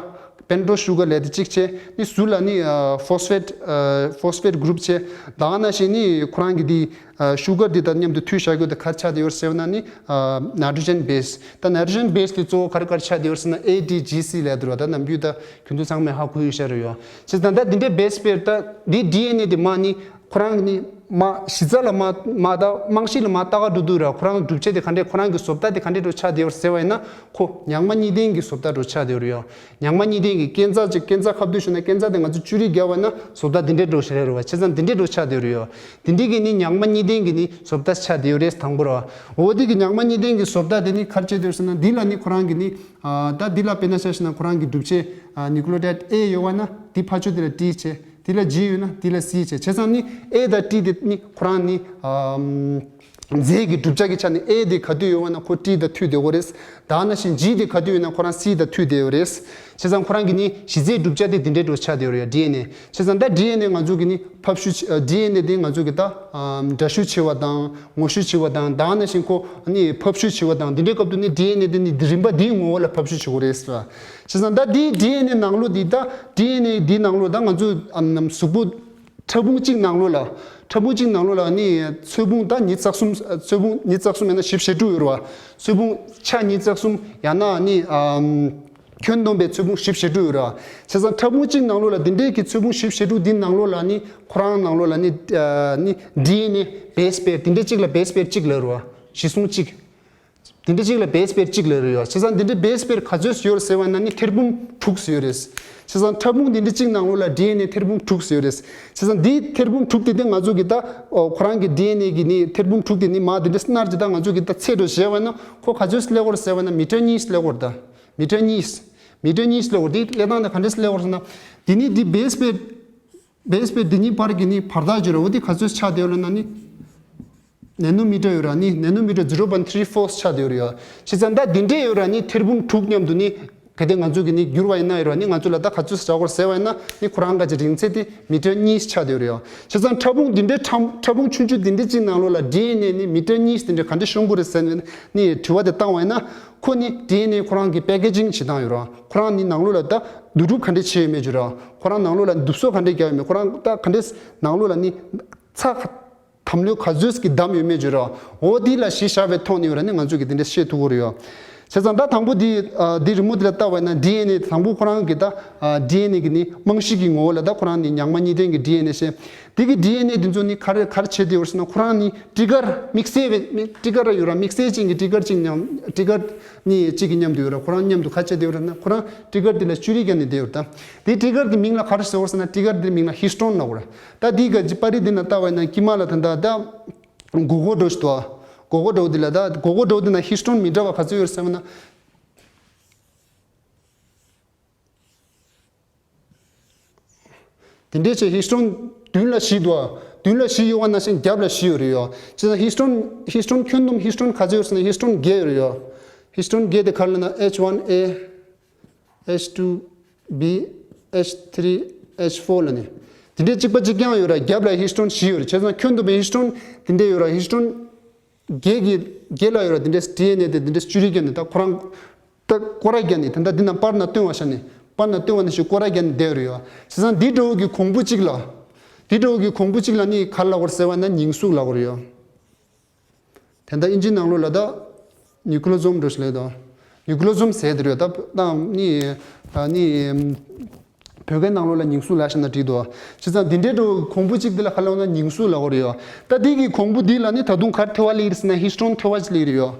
པེན་ཊོ་སུ་གར་ལབ་དེ་གཅིག་བྱས། ནི་ཟུར་ལ་ནི་ཨ་ཕོ་སི་ཕེཊ་ཨ་ཕོ་སི་ཕེཊ་གུ་རུབ་བྱས། ད་ག་ནང་བཞིན་ནི་ཁོ་རང་གི་དེ་ཨ་སུ་གར་དེ་དང་མཉམ་དུ་མཐུད་བཞག་རྒྱུ་དེ་ག་རེ་ཆགས་བསྡད་ཡོད་ཟེར་བ་ན་ནི་ཨ་ནའི་ཊྲོ་ཇེན་བེ་སི། ད་ནའི་ཊྲོ་ཇེན་བེ་སི་དེ་གཙོ་བོ་ག་རེ་ག་རེ་ཆགས་བསྡད་ཡོད་ཟེར་ན་ཨེ་ཊི་ཇི་སི་ལབ་འདུག་བ། ད་ནམ་རྒྱུན་ད་ཁྱོད་ཚོ་ཚང་མས་ཧ་གོ་ཡོད་ཤག་རེད་ཡོ། བྱས་ཙང་ད་འདི་འདྲའི་བེ་སི་པེར་ད་འདི་ཌི་ཨེན་ཨེ་དེ་མ་ནི་ཁོ་རང་ནི་མ་གཞི་རྩ་ལ་མ་མ་ད་རྨང་གཞི་ལ་མ་ལྟ་ག་འགྲོ་དུས་ར། ཁོ་རང་གྲུབ་ཆ་དེ་ག་འདྲས། ཁོ་རང་གི་བཟོ་ལྟ་དེ་ག་འདྲས་འདྲ་ཆགས་བསྡད་ཡོད་ཟེར་བ་ཡིན་ན། ཁོ་ཉག་མ་གཉིས་ལྡན་གྱི་བཟོ་ལྟ་འདྲ་ཆགས་བསྡད་ཡོད་རེད་ཡོ། ཉག་མ་གཉིས་ལྡན་གྱི་སྐས་འཛེག་ཅིག་སྐས་འཛེག་ཁ་བསྡུ་ཞུ་ན་སྐས་འཛེག་དེ་ང་ཚོ་བཅུ་རིག་བརྒྱབ་པ་ན་བཟོ་ལྟ་འདི་འདྲས་འདྲ་ཞིག་རེད་རེད་བ། བྱས་ཙང་འདི་འདྲས་འདྲ་ཆགས་བསྡད་ཡོད་རེད་ཡོ། དེ་འདྲས་ཀྱི་ནི་ཉག་མ་གཉིས་ལྡན་གྱི་ནི་བཟོ་ལྟ་ཆགས་བསྡད་ཡོད་རེད་དང་པོ་ར། འོ་དེ་གི་ཉག་མ་གཉིས་ལྡན་གྱི་བཟོ་ལྟ་དེ་ནི་ག་རེ་བྱས་བསྡད་ཡོད་ཟེར་ན། འདི་ལ་ནི་ཁོ་རང་གི་ནི་ཨ་ད་འདི་ལ་དཔེར་ན་ཆ་བཞག་ན་ཁོ་རང་གི་གྲུབ་ཆ་ཨ་ནིའུ་ཀི་ལི་ཡོ་ཊའིཌ་ཨེ་ཡོད་པ་ན་འདི་ཕར་ཕྱོགས་དེ་ལ་ཊི་བྱས། དེ་ལ་ཇི་ཡོད་ན་དེ་ལ་སི་བྱས། བྱས་ཙང་ནི་ཨེ་དང་ཊི་དེ་ནི་ཁོ་རང་ནི་ཨམ་རྫས་ཀྱི་གྲུབ་ཆ་གི་ཆ་ནས་ཨེ་དེ་ག་དུས་ཡོད་པ་ན་ཁོ་ཊི་དང་མཐུད་བསྡད་ཡོད་རེད། ད་ནང་བཞིན་ཇི་དེ་ག་དུས་ཡོད་ན་ཁོ་རང་སི་དང་མཐུད་བསྡད་ཡོད་རེད། བྱས་ཙང་ཁོ་རང་གི་ནི་གཞི་རྩའི་གྲུབ་ཆ་དེ་འདི་འདྲའི་འདྲ་ཆགས་བསྡད་ཡོད་རེད་ཡ། ཌི་ཨེན་ཨེ། བྱས་ཙང་ད་ཌི་ཨེན་ཨེ་ང་ཚོ་གི་ནི་ཕབ་བཤུ་བྱེད་ཨ་ཌི་ཨེན་ཨེ་དེ་ང་ཚོ་གི་ད་ཨམ་འདྲ་བཤུ་བྱེད་པ་དང་ངོ་བཤུ་བྱེད་པ་དང་། ད་ནང་བཞིན་ཁོ་ནི་ཕབ་བཤུ་བྱེད་པ་དང་། འདི་འདྲའི་སྐབས་དུ་ནི་ཌི་ཨེན་ཨེ་དེ་ནི་རིམ་པ་འདིའི་ངོ་བོ་ལ་ཕབ་བཤུ་བྱེད་དགོས་རེད་ཟེར་བ། བྱས་ཙང་ད་འདིའི་ཌི་ཨེན་ཨེ་ནང་ལོགས་འདི་ད་ཌི་ཨེན་ཨེ་འདི་ནང་ལོགས་ད་ང་ཚོ་ཨམ་གཟུགས་པོ་ཕྲ་ཕུང་གཅིག་ནང་ལོགས་ལ། ཕྲ་ཕུང་གཅིག་ནང་ལོགས་ལ་ནི་ཚོས་ཕུང་ད་ཉི་ཤུ་རྩ་གསུམ། ཚོས་ཕུང་ཉི་ཤུ་རྩ་གསུམ་ཡང་ན་བཞི་བཅུ་ཞེ་དྲུག་ཡོད་རེད་བ། ཚོས་ཕུང་ཆ་ཉི་ཤུ་རྩ་གསུམ་ཡང་ན་ནི་ཨམ་ཁྱོན་བསྡོམས་པའི་ཚོས་ཕུང་བཞི་བཅུ་ཞེ་དྲུག་ཡོད་རེད་བ། བྱས་ཙང་ཕྲ་ཕུང་གཅིག་ནང་ལོགས་ལ་འདི་འདྲའི་གི་ཚོས་ཕུང་བཞི་བཅུ་ཞེ་དྲུག་འདི་ནང་ལོགས་ལ་ནི་ཁོ་རང་ནང་ལོགས་ལ་ནི་ཨ་ནི་ཌི་ཨེན་ཨེ་བེ་སི་པེར་འདི་འདྲ་གཅིག་ལ་བེ་སི་པེར་གཅིག་ལབ་རེད་བ། གཞི་བཟུང་གཅིག་འདི་འདྲ་གཅིག་ལ་བེ་སི་པེར་གཅིག་ལབ་རེད་ཡོ། བྱས་ཙང་འདི་འདྲ་བེ་སི་པེར་ག་ཚོད་ཡོད་ཟེར་བ་ན་ནི་ཐེར་འབུམ་དྲུག་ཡོད་རེད། བྱས་ཙང་ཕྲ་ཕུང་འདི་འདྲ་གཅིག་ནང་ལོགས་ལ་ཌི་ཨེན་ཨེ་ཐེར་འབུམ་དྲུག་ཡོད་རེད། བྱས་ཙང་འདིའི་ཐེར་འབུམ་དྲུག་དེ་དེ་ང་ཚོ་གི་ད་ཨོ་ཁོ་རང་གི་ཌི་ཨེན་ཨེ་གི་ནི་ཐེར་འབུམ་དྲུག་དེ་ནི་མ་དེ་འདྲ་སྣར་གྱི་ད་ང་ཚོ་གི་ད་ཚད་འགྲོ་བྱས་བ་ན་ཁོ་ག་ཚོད་སླེབས་ཀྱི་རེད་ཟེར་བ་ན་མི་ཊར་གཉིས་སླེབས་ཀྱི་རེད་ད། མི་ཊར་གཉིས། མི་ཊར་གཉིས་སླེབས་ཀྱི་རེད། འདི་སླེབས་སྟངས་དེ་ག་འདྲ་སླེབས་ཀྱི་རེད་ཟེར་ན། འདི་ནི་འདི་བེ་སི་པེར་བེ་སི་པེར་འདི་གཉིས་བར་གྱི་ནི་བར་ཐག་བརྗོད་ར། འོ་འདི་ག་ཚོད་ཆགས་བསྡད་ཡོད་ལབ་ན་ནི། ནེ་ནོ་མི་ཊར་ཡོད་ར་ནི། ནེ་ནོ་མི་ཊར་ཛི་རོ་པོའིན་ཊི་ཐི་རི་ཕོར་ཆགས་བསྡད་ཡོད་རེད་ཡ། བྱས་ཙང་ད་འདི་འདྲས་ཡོད་ར་ནི་ཐེར་འབུམ་དྲུག་མཉམ་དུ་ནི་ གལ་ཏེ་ང་ཚོ་གི་ནི་བསྒྱུར་བ་ཡིན་ན་ཡོད་ར་ནི་ང་ཚོ་ལ་ད་ག་ཚོད་བྱ་དགོས་ཟེར་བ་ཡིན་ན་ནི་ཁོ་རང་ག་ཅིག་རིང་ཚད་དེ་མི་ཊར་གཉིས་ཆགས་བསྡད་ཡོད་རེད་ཡོ། བྱས་ཙང་ཕྲ་ཕུང་འདི་འདྲའི་ཕྲ་ཕྲ་ཕུང་ཆུང་ཆུང་འདི་འདྲའི་གཅིག་ནང་ལོགས་ལ་ཌི་ཨེན་ཨེ་ནི་མི་ཊར་གཉིས་འདི་འདྲ་ག་འདྲ་ཤོང་གི་རེད་ཟེར་ནས་ནི་དྲི་བ་དེ་བཏང་བ་ཡིན་ན། ཁོ་ནི་ཌི་ཨེན་ཨེ་ཁོ་རང་གི་པེ་ཀེ་ཇིང་བྱེད་སྟངས་ཡོད་ར། ཁོ་རང་ནི་ནང་ལོགས་ལ་ད་བསྡུ་གྲུབ་ག་འདྲ་བྱས་ཡོད་མེད་བརྗོད་ར། ཁོ་རང་ནང་ལོགས་ལ་བསྡུ་གསོག་ག་འདྲ་བརྒྱབ་ཡོད་མེད། ཁོ་རང་ད་ག་འདྲ་ནང་ལོགས་ལ་ནི་ཚྭ་དམ་ལྷོད་ག་ཚོད་ཀྱི་བསྡམས་ཡོད་མེད་བརྗོད་ར། འོ་འདི་ལ་གཞི་བཞག་པའི་ཐོག་ནས་ཡོད་ར་ནི་ང་ཚོ་གི་འདི་འདྲ་བཤད་ཐུབ་ཀྱི་རེད་ཡོ། བྱས་ཙང་ད་དང་པོ་འདི་ཨ་འདི་རི་མོ་འདི་ལ་བལྟ་བ་ཡིན་ན་ཌི་ཨེན་ཨེ་དང་པོ་ཁོ་རང་གི་ད་ཨ་ཌི་ཨེན་ཨེ་གི་ནི་རྨང་གཞི་གི་ངོ་བོ་ལ་ད་ཁོ་རང་ནི་ཉག་མ་གཉིས་ལྡན་གྱི་ཌི་ཨེན་ཨེ་བཤད། དེ་གི་ཌི་ཨེན་ཨེ་འདི་ཚོ་ནི་ག་རེ་ག་རེ་བྱས་ཏེ་ཡོད་ཟེར་ན། ཁོ་རང་ནི་ཊི་གར་དམིགས་བསལ་བའི་ཊི་གར་ཡོད་ར། དམིགས་བསལ་ཅན་གྱི་ཊི་གར་གཅིག་མཉམ་ཊི་གར་ནི་གཅིག་གི་མཉམ་དུ་ཡོད་ར། ཁོ་རང་མཉམ་དུ་ག་བྱས་ཏེ་ཡོད་ར་ན། ཁོ་རང་ཊི་གར་འདི་ལ་ཅུ་རིས་བརྒྱབ་ནས་བསྡད་ཡོད་ར། ད་དེ་ཊི་གར་འདི་མིང་ལ་ག་རེ་ཟེར་བ་ཟེར་ན། ཊི་གར་འདིའི་མིང་ལ་ཧི་སི་ཊོན་ལབ་དགོས་ར། ད་འདི་ག་ཅི་པར་རིས་འདི་ན་ལྟ་བ་ཡིན་ན་དཀྱིལ་མ་ལ་ད་ད་ད་སྒོར་སྒོར་འདྲ་ཞིག་འདུག་ཨ། སྒོར་སྒོར་འདྲ་བོ་འདི་ལ་ད་སྒོར་སྒོར་འདྲ་བོ་འདི་ན་ཧི་སི་ཊོན་མི་འདྲ་བ་ག་ཚོད་ཡོད་རེད་ཟེར་བ་ན། དེ་འདྲའི་ཆེ་ཧི་སི་ཊོན་མདུན་ལ་བཞི་འདུག་ཨ། མདུན་ལ་བཞི་ཡོད་པ་ནང་བཞིན་རྒྱབ་ལ་བཞི་ཡོད་རེད་ཡོ། བྱས་ཙང་ཧི་སི་ཊོན་ཧི་སི་ཊོན་ཁྱོན་བསྡོམས་ཧི་སི་ཊོན་ག་ཚོད་ཡོད་ཟེར་ན་ཧི་སི་ཊོན་བརྒྱད་ཡོད་རེད་ཡོ། ཧི་སི་ཊོན་བརྒྱད་དེ་ག་རེ་ལབ་ན་ཨེཆ་ཝན་ཨེ། ཨེཆ་ཊུ་བི། ཨེཆ་ཐི་རི། ཨེཆ་ཕོར་ལབ་ནས། དེ་འདྲའི་གཅིག་པ་གཅིག་རྐྱང་ཡོད་ར། རྒྱབ་ལ་ཧི་སི་ཊོན་བཞི་ཡོད་རེད། བྱས་ཙང་ཁྱོན་བསྡོམས་པའི་ཧི་སི་ཊོན་དེ་འདྲའི་ཡོད་ར། ཧི་སི་ཊོན་བརྒྱད་ཀྱི་བརྒྱད་ལ་ཡོད་ར། དེ་འདྲའི་ཌི་ཨེན་ཨེ་དེ་དེ་འདྲའི་ཅུ་རིས་བརྒྱབ་ནས་ད་ཁོ་རང་ད་སྐོར་ར་བརྒྱབ་ནས་ད་ལྟ་འདི་ན་པར་ན་སྟོན་པ་ཤ་ནི་པར་ན་སྟོན་པ་ནི་ཞིག་སྐོར་ར་བརྒྱབ་ནས་བསྡད་ཡོད་རེད་ཡོ། བྱས་ཙང་འདི་འདྲ་བོ་གི་གོང་བུ་གཅིག་ལ། འདི་འདྲ་བོ་གི་གོང་བུ་གཅིག་ལ་ནི་ག་རེ་ལབ་དགོས་རེད་ཟེར་བ་ན་ཉིང་སུག་ལབ་དགོས་རེད་ཡོ། དེ་འདྲ་ཨིན་ཇི་ནང་ལོགས་ལ་ད་ནིའུ་ཀི་ལོ་སོམ་འདྲ་ཞིག་ལབ་དོ། ནིའུ་ཀི་ལོ་སོམ་ཟེར་དེ་རེད། ད་ད་ནི་ནི་བོད་སྐད་ནང་ལོགས་ལ་ཉིང་སུག་ལབ་ཤེས་ན་འགྲིག་འདུག། བྱས་ཙང་འདི་འདྲའི་འདྲ་བོ་གོང་བུ་གཅིག་འདི་ལ་ག་ལབ་ན་ཉིང་སུག་ལབ་དགོས་རེད་ཡོ། ད་འདི་གི་གོང་བུ་འདི་ལ་ནི་ད་དུང་ག་རེ་ཐེ་བ་སླེབས་ཡོད་རེད་ཟེར་ན་ཧི་སི་ཊོན་ཐེ་བ་ཅིག་སླེབས་ཡོད་རེད་ཡོ།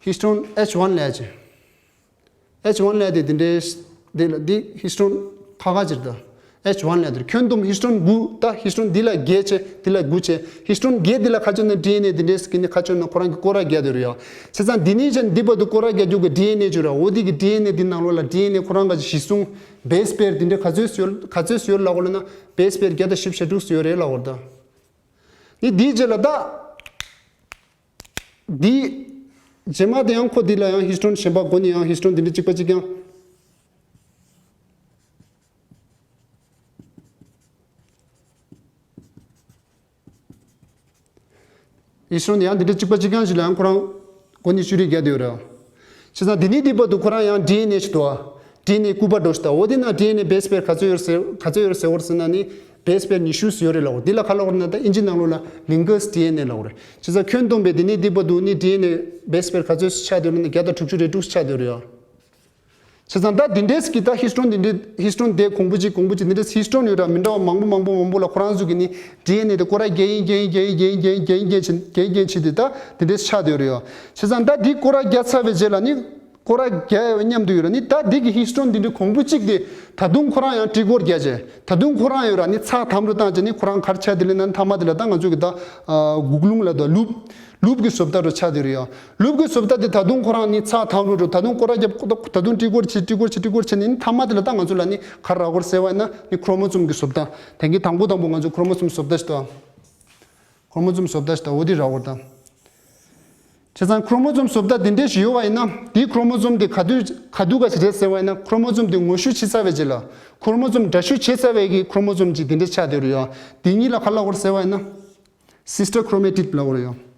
ཧི་སི་ཊོན་ཨེཆ་ཝན་ལབ་ཅིག་ཨེཆ་ཝན་ལབ་དེ་འདི་འདྲའི་འདི་ལ་འདི་ཧི་སི་ཊོན་ཁ་ཁ་ཅིག་ད། ཨེཆ་ཝན་ལབ་དེ་ཁྱོན་བསྡོམས་ཧི་སི་ཊོན་དགུ། ད་ཧི་སི་ཊོན་འདི་ལ་བརྒྱད་བྱས་འདི་ལ་དགུ་བྱས། ཧི་སི་ཊོན་བརྒྱད་འདི་ལ་ཁ་ཆོད་ན་ཌི་ཨེན་ཨེ་འདི་འདྲའི་སྐྱེ་ནི་ཁ་ཆོད་ན་ཁོ་རང་གི་སྐོར་ར་བརྒྱབ་དེ་རེད་ཡོ། བྱས་ཙང་འདི་ནས་བྱས་འདི་བར་དུ་སྐོར་ར་བརྒྱབ་རྒྱུ་གི་ཌི་ཨེན་ཨེ་ཅིག་ར། འོ་འདི་གི་ཌི་ཨེན་ཨེ་འདི་ནང་ལོགས་ལ་ཌི་ཨེན་ཨེ་ཁོ་རང་ག་ཅིག་གཞི་བཟུང་བེ་སི་པེར་འདི་འདྲ་ག་ཚོད་ཡོད་ག་ཚོད་ཡོད་ལབ་དགོས་ལབ་ན་བེ་སི་པེར་བརྒྱ་དང་བཞི་བཅུ་ཞེ་དྲུག་ཡོད་རེད་ལབ་དགོས་རེད་ད། ནི་འདིའི་རྗེས་ལ་ད། འདི། རྗེས་མ་དེ་ཡང་ཁོ་འདི་ལ་ཡང་ཧི་སི་ཊོན་གཞན་པ་སྒོ་ནས་ཡང་ཧི་སི་ཊོན་འདི་འདྲ་གཅིག་པ་གཅིག་རྐྱང་། ཧི་སི་ཊོན་ཡང་འདི་འདྲ་གཅིག་པ་གཅིག་རྐྱང་ཞིག་ལ་ཡང་ཁོ་རང་སྒོ་ནས་ཅུ་རིས་བརྒྱབ་བསྡད་ཡོད་རེད། བྱས་ཙང་འདི་ནས་འདི་བར་དུ་ཁོ་རང་ཡང་ཌི་ཨེན་ཨེ་ཞིག་འདུག་ཨ། ཌི་ཨེན་ཨེ་སྐུད་པ་འདྲ་ཞིག་ད། འོ་དེ་ན་ཌི་ཨེན་ཨེ་བེ་སི་པེར་ག་ཚོད་ཡོད་ཟེར་ག་ཚོད་ཡོད་ཟེར་བ་ཟེར་ན་ནི་བེ་སི་པེར་ཉི་ཤུ་ཡོད་རེད་ལབ་དགོས། འདི་ལ་ག་ལབ་དགོས་ན་ད་ཨིན་ཇི་ནང་ལོགས་ལ་ལིང་གར་སི་ཌི་ཨེན་ཨེ་ལབ་དགོས་རེད། བྱས་ཙང་ཁྱོན་བསྡོམས་པའི་འདི་ནས་འདི་བར་དུ་ནི་ཌི་ཨེན་ཨེ་བེ་སི་པེར་ག་ཚོད་ཆགས་བསྡད་ཡོད་ན་བརྒྱ་དང་དྲུག་ཅུ་རེ་དྲུག་ཆགས་བསྡད་ཡོད་རེད་ཡ། བྱས་ཙང་ད་འདི་འདྲས་ཀྱི་ད་ཧི་སི་ཊོན་འདི་འདྲས་ཧི་སི་ཊོན་དེ་གོང་བུ་གཅིག་གོང་བུ་གཅིག་འདི་འདྲས་ཧི་སི་ཊོན་ཡོད་ར། མི་འདྲ་བ་མང་པོ་མང་པོ་མང་པོ་ལ་ཁོ་རང་ཚོ་གི་ནི་ཌི་ཨེན་ཨེ་དེ་སྐོར་ར་རྒྱག་ཡིན་རྒྱག་ཡིན་རྒྱག་ཡིན་རྒྱག་ཡིན་རྒྱག་ཡིན་རྒྱག་ཡིན་བྱས་ནས་ད་འདི་འདྲས་ཆགས་བསྡད་ཡོད་རེད་ཡ། བྱས་ཙང་ད་འདི་སྐོར་ར་རྒྱག་ཚར་བའི་རྗེས་ལ་ནི་སྐོར་ར་རྒྱག་ཡོད་མཉམ་དུ་ཡོད་ར། ནི་ད་འདི་གི་ཧི་སི་ཊོན་འདི་འདྲས་གོང་བུ་གཅིག་དེ་ད་དུང་ཁོ་རང་ཡང་ཊི་གོར་རྒྱག་བྱས། ད་དུང་ཁོ་རང་ཡོད་ར་ནི་ཚགས་དམ་རུ་བཏང་བྱས་ནི་ཁོ་རང་ག་རེ་ཆགས་བསྡད་ལབ་ན་མཐའ་མ་དེ་ལ་ད་ང་ཚོ་གི་ད་ཨ་སྒུག་ལུང་ལབ་དུས་ལུབ། ལུབ་ཀྱི་བཟོ་ལྟ་རུ་ཆགས་བསྡད་རེད་ཡ། ལུབ་ཀྱི་བཟོ་ལྟ་དེ་ད་དུང་ཁོ་རང་ནི་ཚགས་དམ་རུ་རུ་ད་དུང་སྐོར་ར་རྒྱབ་ད་དུང་ཊི་གོར་བྱེད་ཊི་གོར་བྱེད་ཊི་གོར་བྱེད་ནི་མཐའ་མ་དེ་ལ་ད་ང་ཚོ་ལ་ནི་ག་རེ་རག་གི་རེད་ཟེར་བ་ཡིན་ན་ནི་ཁོ་རོ་མོ་ཛོམ་གྱི་བཟོ་ལྟ། དེང་གི་དང་པོ་དང་པོ་ང་ཚོ་ཁོ་རོ་མོ་ཛོམ་བཟོ་ལྟ་ཞིག་ད། ཁོ་རོ་མོ་ཛོམ་བཟོ་ལྟ་ཞིག་ད་འོ་དེ་རག་གི་རེད་ད། བྱས་ཙང་ཁོ་རོ་མོ་ཛོམ་བཟོ་ལྟ་དེ་འདྲས་ཞིག་ཡོད་པ་ཡིན་ན་དེའི་ཁོ་རོ་མོ་ཛོམ་དེ་ག་དུས་ག་དུས་ག་ཞིག་རེད་ཟེར་བ་ཡིན་ན་ཁོ་རོ་མོ་ཛོམ་དེ་ངོ་བཤུས་བྱས་ཚར་བའི་རྗེས་ལ་ཁོ་རོ་མོ་ཛོམ་འདྲ་བཤུས་བྱས་ཚར་བའི་གི་ཁོ་རོ་མོ་ཛོམ་ཅིག་དེ་འདྲས་ཆགས་བསྡད་རེད་ཡ། དེ་གཉིས་ལ་ག་རེ་ལབ་དགོས་རེད་ཟེར་བ་ཡིན་ན། སིས་ཊར་ཁོ་རོ་མེ་ཊིཌ་ལབ་དགོས་རེད་ཡ།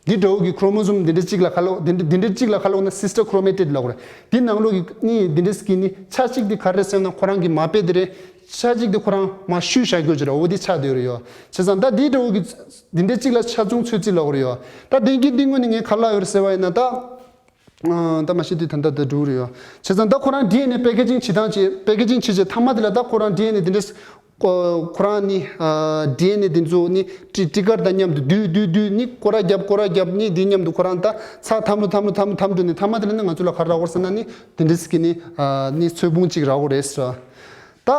འདི་འདྲ་བོ་གི་ཁོ་རོ་མོ་ཛོམ་འདི་འདྲ་གཅིག་ལ་ག་རེ་ལབ་འདི་འདྲ་འདི་འདྲ་གཅིག་ལ་ག་རེ་ལབ་ན་སིས་ཊར་ཁོ་རོ་མེ་ཊིཌ་ལབ་དགོས་རེད། འདི་ནང་ལོགས་ཀྱི་ནི་འདི་འདྲ་གི་ནི་ཆ་གཅིག་འདི་ག་རེ་ཟེར་ན་ཁོ་རང་གི་མ་དཔེ་འདི་རེད། ཆ་གཅིག་འདི་ཁོ་རང་མ་བཤུས་བཞག་རྒྱུ་ཅིག་རེད། འོ་འདི་ཆགས་བསྡད་ཡོད་རེད་ཡོ། བྱས་ཙང་ད་འདི་འདྲ་བོ་གི་འདི་འདྲ་གཅིག་ལ་ཆ་ཚང་ཚོད་རྩིས་ལབ་དགོས་རེད་ཡོ། ད་དེང་གི་འདི་སྔོན་ནས་ངས་ག་རེ་ལབ་ཡོད་རེད་ཟེར་བ་ཡིན་ན་ད། ཨ་ད་མ་གཞི་དེ་ད་ལྟ་ད་འགྲོ་རེད་ཡོ། བྱས་ཙང་ད་ཁོ་རང་ཌི་ཨེན་ཨེ་པེ་ཀེ་ཇིང་བྱེད་སྟངས་བྱེད་པེ་ཀེ་ཇིང་བྱེད་བྱེད་མཐའ་མ་དེ་ལ་ད་ཁོ་རང་ཌི་ཨེན་ཨེ་དེ་འདྲས་ཁོ་རང་ནི་ཨ་ཌི་ཨེན་ཨེ་དེ་ཚོ་ནི་ཊི་ཊི་ཀར་དང་མཉམ་དུ་བསྡུས་བསྡུས་བསྡུས་ནི་སྐོར་ར་རྒྱབ་སྐོར་ར་རྒྱབ་ནི་དེ་མཉམ་དུ་ཁོ་རང་ད་ཚགས་དམ་རུ་དམ་རུ་དམ་རུ་དམ་རུ་ནི་མཐའ་མ་དེ་ལ་ནི་ང་ཚོ་ལ་ག་རེ་རག་གོ་ཟེར་ན་ནི་དེ་འདྲས་ཀྱི་ནི་ཨ་ནི་ཚོས་ཕུང་གཅིག་རག་གོ་རེད་ཟེར། ད།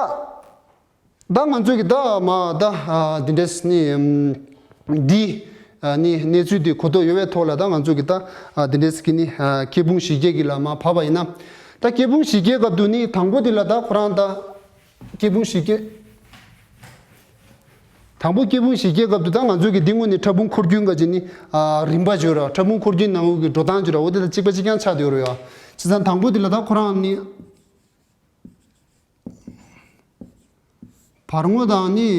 ད་ང་ཚོས་ཀྱི་ད་མ་ད་ཨ་འདི་འདྲས་ནི་ཨམ་འདི་ཨ་ནི་གནས་ཚུལ་འདི་གོ་རྟོགས་ཡོད་པའི་ཐོག་ལ་ད་ང་ཚོས་ཀྱི་ད་ཨ་འདི་འདྲས་ཀྱི་ནི་ཨ་སྐྱེས་ཕུང་བཞི་བརྒྱད་ཀྱི་ལ་མ་བབས་པ་ཡིན་ན། ད་སྐྱེས་ཕུང་བཞི་བརྒྱད་སྐབས་དུ་ནི་དང་པོ་འདི་ལ་ད་ཁོ་རང་ད་སྐྱེས་ཕུང་བཞི་བརྒྱད་ དང་པོ་སྐྱེ་ཕུང་བཞི་སྐྱེ་སྐབས་དུ་ད་ང་ཚོ་གི་འདི་སྔོན་ནས་ཕྲ་ཕུང་འཁོར་རྒྱུན་ག་ཅིག་ནི་ཨ་རིམ་པ་བརྗོད་ར། ཕྲ་ཕུང་འཁོར་རྒྱུན་ནང་ལོགས་ཀྱི་འགྲོ་སྟངས་བརྗོད་ར། འོ་དེ་དང་གཅིག་པ་གཅིག་རྐྱང་ཆགས་བསྡད་ཡོད་རེད་ཡ། བྱས་ཙང་དང་པོ་དེ་ལ་ད་ཁོ་རང་ནི་བར་ངོ་དང་ནི།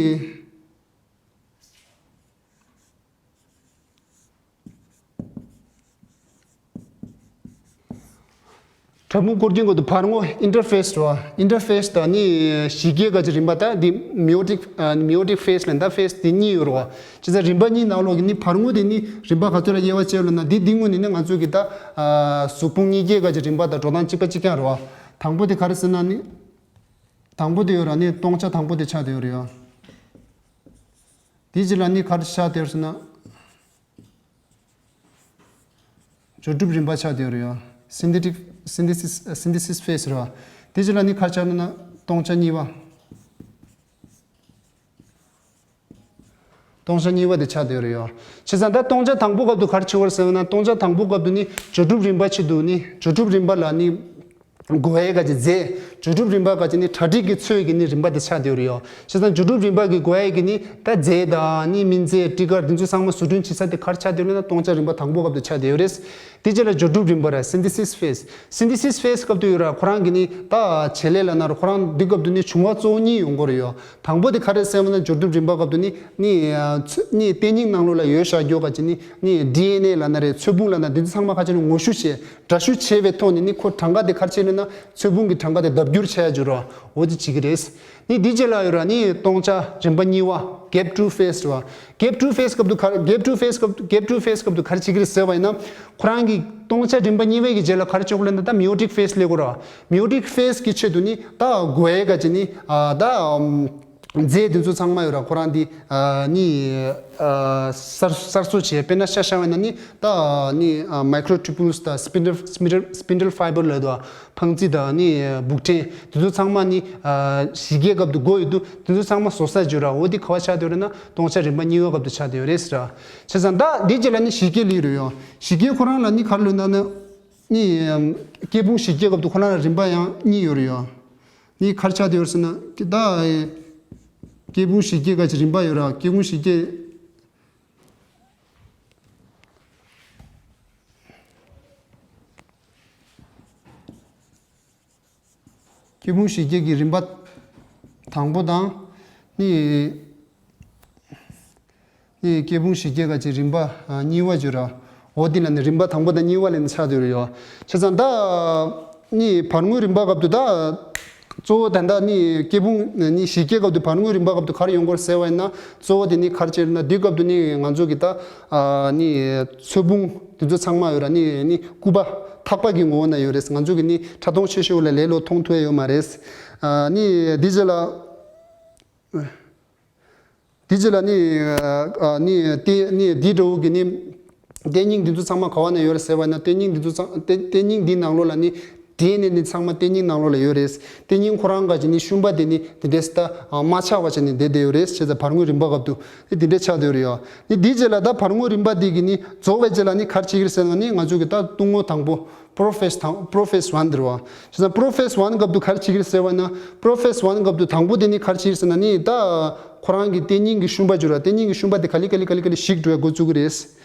ཕྲ་ཕུང་འཁོར་རྒྱུན་གོ་དུ་བར་ངོ་ཨིན་ཊར་ཕེ་སི་རེད་བ། ཨིན་ཊར་ཕེ་སི་དང་ནི་བཞི་སྐྱེ་ག་ཅིག་རིམ་པ་ད་འདི་མེ་ཡོ་ཊིག་མེ་ཡོ་ཊིག་ཕེ་སི་ལ་ད་ཕེ་སི་དེ་གཉིས་ཡོད་རེད་བ། བྱས་ཙང་རིམ་པ་གཉིས་ནང་ལོགས་ཀྱི་ནི་བར་ངོ་དེ་ནི་རིམ་པ་ག་ཚོད་ལ་དབྱེ་བ་ཕྱེ་ལ་ན་འདི་འདི་སྔོན་ནས་ནི་ང་ཚོ་གི་ད་གཟུགས་ཕུང་གཉིས་སྐྱེ་ག་ཅིག་རིམ་པ་དང་འགྲོ་སྟངས་གཅིག་པ་གཅིག་རྐྱང་རེད་བ། དང་པོ་དེ་ག་རེ་ཟེར་ན་ནི། དང་པོ་དེ་ཡོད་ར་ནི་སྟོང་ཆ་དང་པོ་དེ་ཆགས་བསྡད་ཡོད་རེད་ཡ། དེ་རྗེས་ལ་ནི་ག་རེ་ཆགས་བསྡད་ཡོད་ཟེར་ན། འབྱོར་གྲུབ་རིམ་པ་ཆགས་བསྡད་ཡོད་རེད་ཡ། སིན་ཐེ་ཊིག་སིན་ཐེ་སིས་སིན་ཐེ་སིས་ཕེ་སི་རེད་བ། དེ་རྗེས་ལ་ནི་ག་རེ་ཆགས་ན་ན་སྟོང་ཆ་གཉིས་པ། སྟོང་ཆ་གཉིས་པ་དེ་ཆགས་བསྡད་ཡོད་རེད་ཡ། བྱས་ཙང་ད་སྟོང་ཆ་དང་པོ་སྐབས་དུ་ག་རེ་བྱུང་བ་རེད་ཟེར་ན་སྟོང་ཆ་དང་པོ་སྐབས་དུ་ནི་འབྱོར་གྲུབ་རིམ་པ་ཆེད་དུ་ནི་འབྱོར་གྲུབ་རིམ་པ་ལ་ནི། གོ་བའི་ག་ཅིག་རྫས། འབྱོར་གྲུབ་རིམ་པ་ག་ཅིག་ནི་གྲ་སྒྲིག་གི་ཚོད་ཀྱི་ནི་རིམ་པ་དེ་ཆགས་བསྡད་ཡོད་རེད་ཡོ། བྱས་ཙང་འབྱོར་གྲུབ་རིམ་པ་གི་གོ་བའི་གི་ནི་ད་རྫས་དང་ནི་སྨན་རྫས་སྤྲི་དཀར་དེ་ཚོ་ཚང་མ་བཟོ་སྐྲུན་བྱེད་ས་དེ་ག་རེ་ཆགས་བསྡད་ཡོད་ན་སྟོང་ཆ་རིམ་པ་དང་པོ་སྐབས་དུ་ཆགས་བསྡད་ཡོད་རེད། དེ་རྗེས་ལ་འབྱོར་གྲུབ་རིམ་པ་ར་སིན་ཐེ་སིས་ཕེ་སི། སིན་ཐེ་སིས་ཕེ་སི་སྐབས་དུ་ཡོད་ར་ཁོ་རང་གི་ནི་ད་བྱེད་ལས་ལ་ན་ར་ཁོ་རང་འདི་སྐབས་དུ་ནི་བྱུང་བ་གཙོ་བོ་གཉིས་ཡོང་གི་རེད་ཡོ། དང་པོ་དེ་ག་རེ་ཟེར་བ་ན་འབྱོར་གྲུབ་རིམ་པ་སྐབས་དུ་ནི་ནི་ཨ་ཚོ་ནི་ལྟེ་སྙིང་ནང་ལོགས་ལ་ཡོད་བཞག་རྒྱུ་ག་ཅིག་ནི་ནི་ཌི་ཨེན་ཨེ་ལ་ན་རེད་ཚོས་ཕུང་ལ་ན་འདི་ཚོ་ཚང་མ་ག་ཅིག་ནི་ངོ་བཤུ་བྱས། འདྲ་བཤུས་བྱས་པའི་ཐོག་ནས་ནི་ཁོ་གྲངས་ཀ་དེ་ག་རེ་བྱས་ལབ་ན་ཚོས་ཕུང་གི་གྲངས་ཀ་དེ་ལྡབ་འགྱུར་བྱས་ཡ་འགྱུར་རོ། འོ་དེ་བྱེད་ཀྱི་རེད། ནི་འདི་རྗེས་ལ་ཡོད་ར་ནི་སྟོང་ཆ་རིམ་པ་གཉིས་པ་གེབ་ཊུ་ཕེ་སི་རེད་བ། གེབ་ཊུ་ཕེ་སི་སྐབས་དུ་ག་རེ་གེབ་ཊུ་ཕེ་སི་སྐབས་དུ་གེབ་ཊུ་ཕེ་སི་སྐབས་དུ་ག་རེ་བྱེད་ཀྱི་རེད་ཟེར་བ་ཡིན་ན་ཁོ་རང་གི་སྟོང་ཆ་རིམ་པ་གཉིས་པའི་གི་རྗེས་ལ་ག་རེ་བྱེད་དགོས་ལབ་ན་ད་མེ་ཡོ་ཊིག་ཕེ་སི་སླེབས་དགོས་ར་བ། མེ་ཡོ་ཊིག་ཕེ་སི་གི་ཆེད་དུ་ནི་ད་གོ་ཡའི་ག་ཅིག་ནི་ཨ་ད། རྫས་དེ་ཚོ་ཚང་མ་ཡོད་ར་ཁོ་རང་འདི་ནི་གསར་གསར་བཟོ་བྱས་དཔེར་ན་ཤ་ཤ་བ་ན་ནི་ད་ནི་མའི་ཀྲོ་ཊུ་པུལ་སི་དང་སི་པིན་ཌལ་སི་པིན་ཌལ་ཕའི་བར་ལབ་དོ། འཕང་རྩི་དང་ནི་སྦུག་ཕྲན་དེ་ཚོ་ཚང་མ་ནི་བཞི་སྐྱེ་སྐབས་དུ་དགོས་ཡོད་དུ་དེ་ཚོ་ཚང་མ་བཟོ་ས་བརྗོད་ར་འོ་དེ་ག་བ་ཆགས་བསྡད་ཡོད་རེད་ན་སྟོང་ཆ་རིམ་པ་གཉིས་པ་སྐབས་དུ་ཆགས་བསྡད་ཡོད་རེད་ཟེར་ར། བྱས་ཙང་ད་འདི་རྗེས་ལ་ནི་བཞི་སྐྱེ་ལི་རུ་ཡོང་བཞི་སྐྱེ་ཁོ་རང་ལ་ནི་ག་རེ་ལབ་ན་ནི་སྐྱེ་ཕུང་བཞི་སྐྱེ་སྐབས་དུ་ཁོ་རང་ལ་རིམ་པ་ཡང་གཉིས་ཡོད་རེད་ཡོ། ནི་ག་རེ་ཆགས་བསྡད་ཡོད་ཟེར་ན། ད་སྐྱེ་ཕུང་བཞི་སྐྱེ་ག་ཅིག་རིམ་པ་ཡོད་ར་སྐྱེ་ཕུང་བཞི་སྐྱེ། སྐྱེ་ཕུང་བཞི་སྐྱེ་གི་རིམ་པ་དང་པོ་དང་། ནི། ནི་སྐྱེ་ཕུང་བཞི་སྐྱེ་ག་ཅིག་རིམ་པ་གཉིས་པ་བརྗོད་ར། འོ་དེ་ལ་ནི་རིམ་པ་དང་པོ་དང་གཉིས་པ་ལ་ནི་ཆགས་བསྡད་ཡོད་རེད་ཡོ། བྱས་ཙང་ད། ནི་བར་ངོའི་རིམ་པ་སྐབས་དུ་ད། གཙོ་བོ་ད་ལྟ་ནི་སྐྱེ་ཕུང་ནི་བཞི་སྐྱེ་སྐབས་དུ་བར་ངོའི་རིམ་པ་སྐབས་དུ་ག་རེ་ཡོང་དགོས་ཟེར་བ་ཡིན་ན་གཙོ་བོ་དེ་ནི་ག་རེ་བྱས་ན་འདི་སྐབས་དུ་ནི་ང་ཚོ་གི་ད་ནི་ཚོས་ཕུང་དེ་ཚོ་ཚང་མ་ཡོད་ར་ནི་ནི་སྐུད་པ་ཐག་པ་གི་ངོ་བོ་ན་ཡོད་རེད། ང་ཚོ་གི་ནི་ཕྲ་མཐོང་ཤེལ་ཤེལ་ལ་ལས་ལོ་མཐོང་ཐུབ་ཡ་ཡོད་མ་རེད། ནི་འདི་རྗེས་ལ། དེ་རྗེས་ལ་ནི་ནི་ཏེ་ནི་འདི་འདྲ་བོ་གི་ནི་ལྟེ་སྙིང་འདི་ཚོ་ཚང་མ་ག་བ་ན་ཡོད་རེད་ཟེར་བ་ན་ལྟེ་སྙིང་འདི་ཚོ་ཚང་ལྟེ་ལྟེ་སྙིང་འདི་ནང་ལོགས་ལ་ནི་ཌི་ཨེན་ཨེ་ནི་ཚང་མ་ལྟེ་སྙིང་ནང་ལོགས་ལ་ཡོད་རེད། ལྟེ་སྙིང་ཁོ་རང་ག་ཅིག་ནི་ཤུན་པ་དེ་ནི་དེ་འདྲས་ད་མ་ཆགས་པ་བྱས་ནི་བསྡད་བསྡད་ཡོད་རེད། བྱས་ཙང་བར་ངོའི་རིམ་པ་སྐབས་དུ་ནི་དེ་འདྲས་ཆགས་བསྡད་ཡོད་རེད་ཡ། ནི་འདི་རྗེས་ལ་ད་བར་ངོའི་རིམ་པ་འདི་གི་ནི་རྫོགས་པའི་རྗེས་ལ་ནི་ག་རེ་བྱེད་ཀྱི་རེད་ཟེར་ན་ནི་ང་ཚོ་གི་ད་གཏུམ་མོ་དང་པོ། པོ་རོ་ཕེ་སི་དང་པོ་རོ་ཕེ་སི་ཝན་དེ་རེད་བ། བྱས་ཙང་པོ་རོ་ཕེ་སི་ཝན་སྐབས་དུ་ག་རེ་བྱེད་ཀྱི་རེད་ཟེར་བ་ན། པོ་རོ་ཕེ་སི་ཝན་སྐབས་དུ་དང་པོ་དེ་ནི་ག་རེ་བྱེད་ཀྱི་རེད་ཟེར་ན་ནི་ད། ཁོ་རང་གི་ལྟེ་སྙིང་གི་ཤུན་པ་བརྗོད་ར་ལྟེ་སྙིང་གི་ཤུན་པ་དེ་ག་ལེ་ག་ལེ་ག་ལེ་ག་ལེ་ཞིག་འགྲོ་ཡ་འགོ་བཙུགས་ཀྱི་རེད།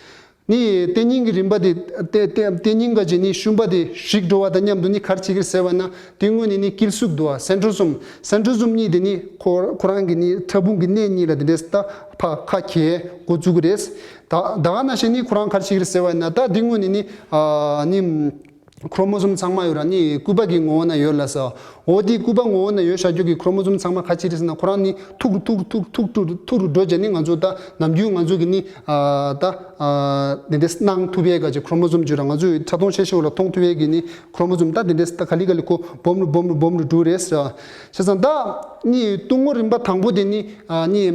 ནི་ལྟེ་སྙིང་གི་རིམ་པ་དེ་ལྟེ་ལྟེ་ལྟེ་སྙིང་ག་ཅིག་ནི་ཤུན་པ་དེ་ཞིག་འགྲོ་བ་དང་མཉམ་དུ་ནི་ག་རེ་བྱེད་ཀྱི་རེད་ཟེར་བ་ན་དེ་སྔོན་ནས་ནི་དཀྱིལ་གཟུགས་འདུག་བ། སེན་ཊོ་སོམ། སེན་ཊོ་སོམ་གཉིས་དེ་ནི་ཁོ་ཁོ་རང་གི་ནི་ཕྲ་ཕུང་གི་སྣེ་གཉིས་ལ་དེ་འདྲས་ད་ཕ་ཁ་གྱེས་འགོ་བཙུགས་ཀྱི་རེད། ད་ད་ག་ནང་བཞིན་ནི་ཁོ་རང་ག་རེ་བྱེད་ཀྱི་རེད་ཟེར་བ་ཡིན་ན་ད་འདི་སྔོན་ནས་ནི་ཨ་ནི་ཁོ་རོ་མོ་སོམ་ཚང་མ་ཡོད་ར་ནི་སྐུད་པ་གི་ངོ་བོ་ན་ཡོད་ལ་ས། འོ་དེ་སྐུད་པ་ངོ་བོ་ན་ཡོད་བཞག་རྒྱུ་གི་ཁོ་རོ་མོ་སོམ་ཚང་མ་ག་རེ་བྱེད་རེད་ཟེར་ན་ཁོ་རང་ནི་ཐུག་ཐུག་ཐུག་ཐུག་ཐུག་ཐུག་ཐུག་འགྲོ་བྱས་ནི་ང་ཚོ་ད་ནམ་རྒྱུན་ང་ཚོ་གི་ནི་ཨ་ད་ཨ་འདི་འདྲ་སྣང་ཐུབ་ཡས་ག་ཅིག་ཁོ་རོ་མོ་སོམ་བརྗོད་ར་ང་ཚོའི་ཕྲ་མཐོང་ཤེལ་ཤེལ་ལ་མཐོང་ཐུབ་ཡས་གི་ནི་ཁོ་རོ་མོ་སོམ་ད་འདི་འདྲ་ད་ག་ལེ་ག་ལེ་ཁོ་སྦོམ་རུ་སྦོམ་རུ་སྦོམ་རུ་འགྲོ་རེད་ཟེར། བྱས་ཙང་ད་ནི་གཏུམ་མོ་རིམ་པ་དང་པོ་དེ་ནི་ཨ་ནི་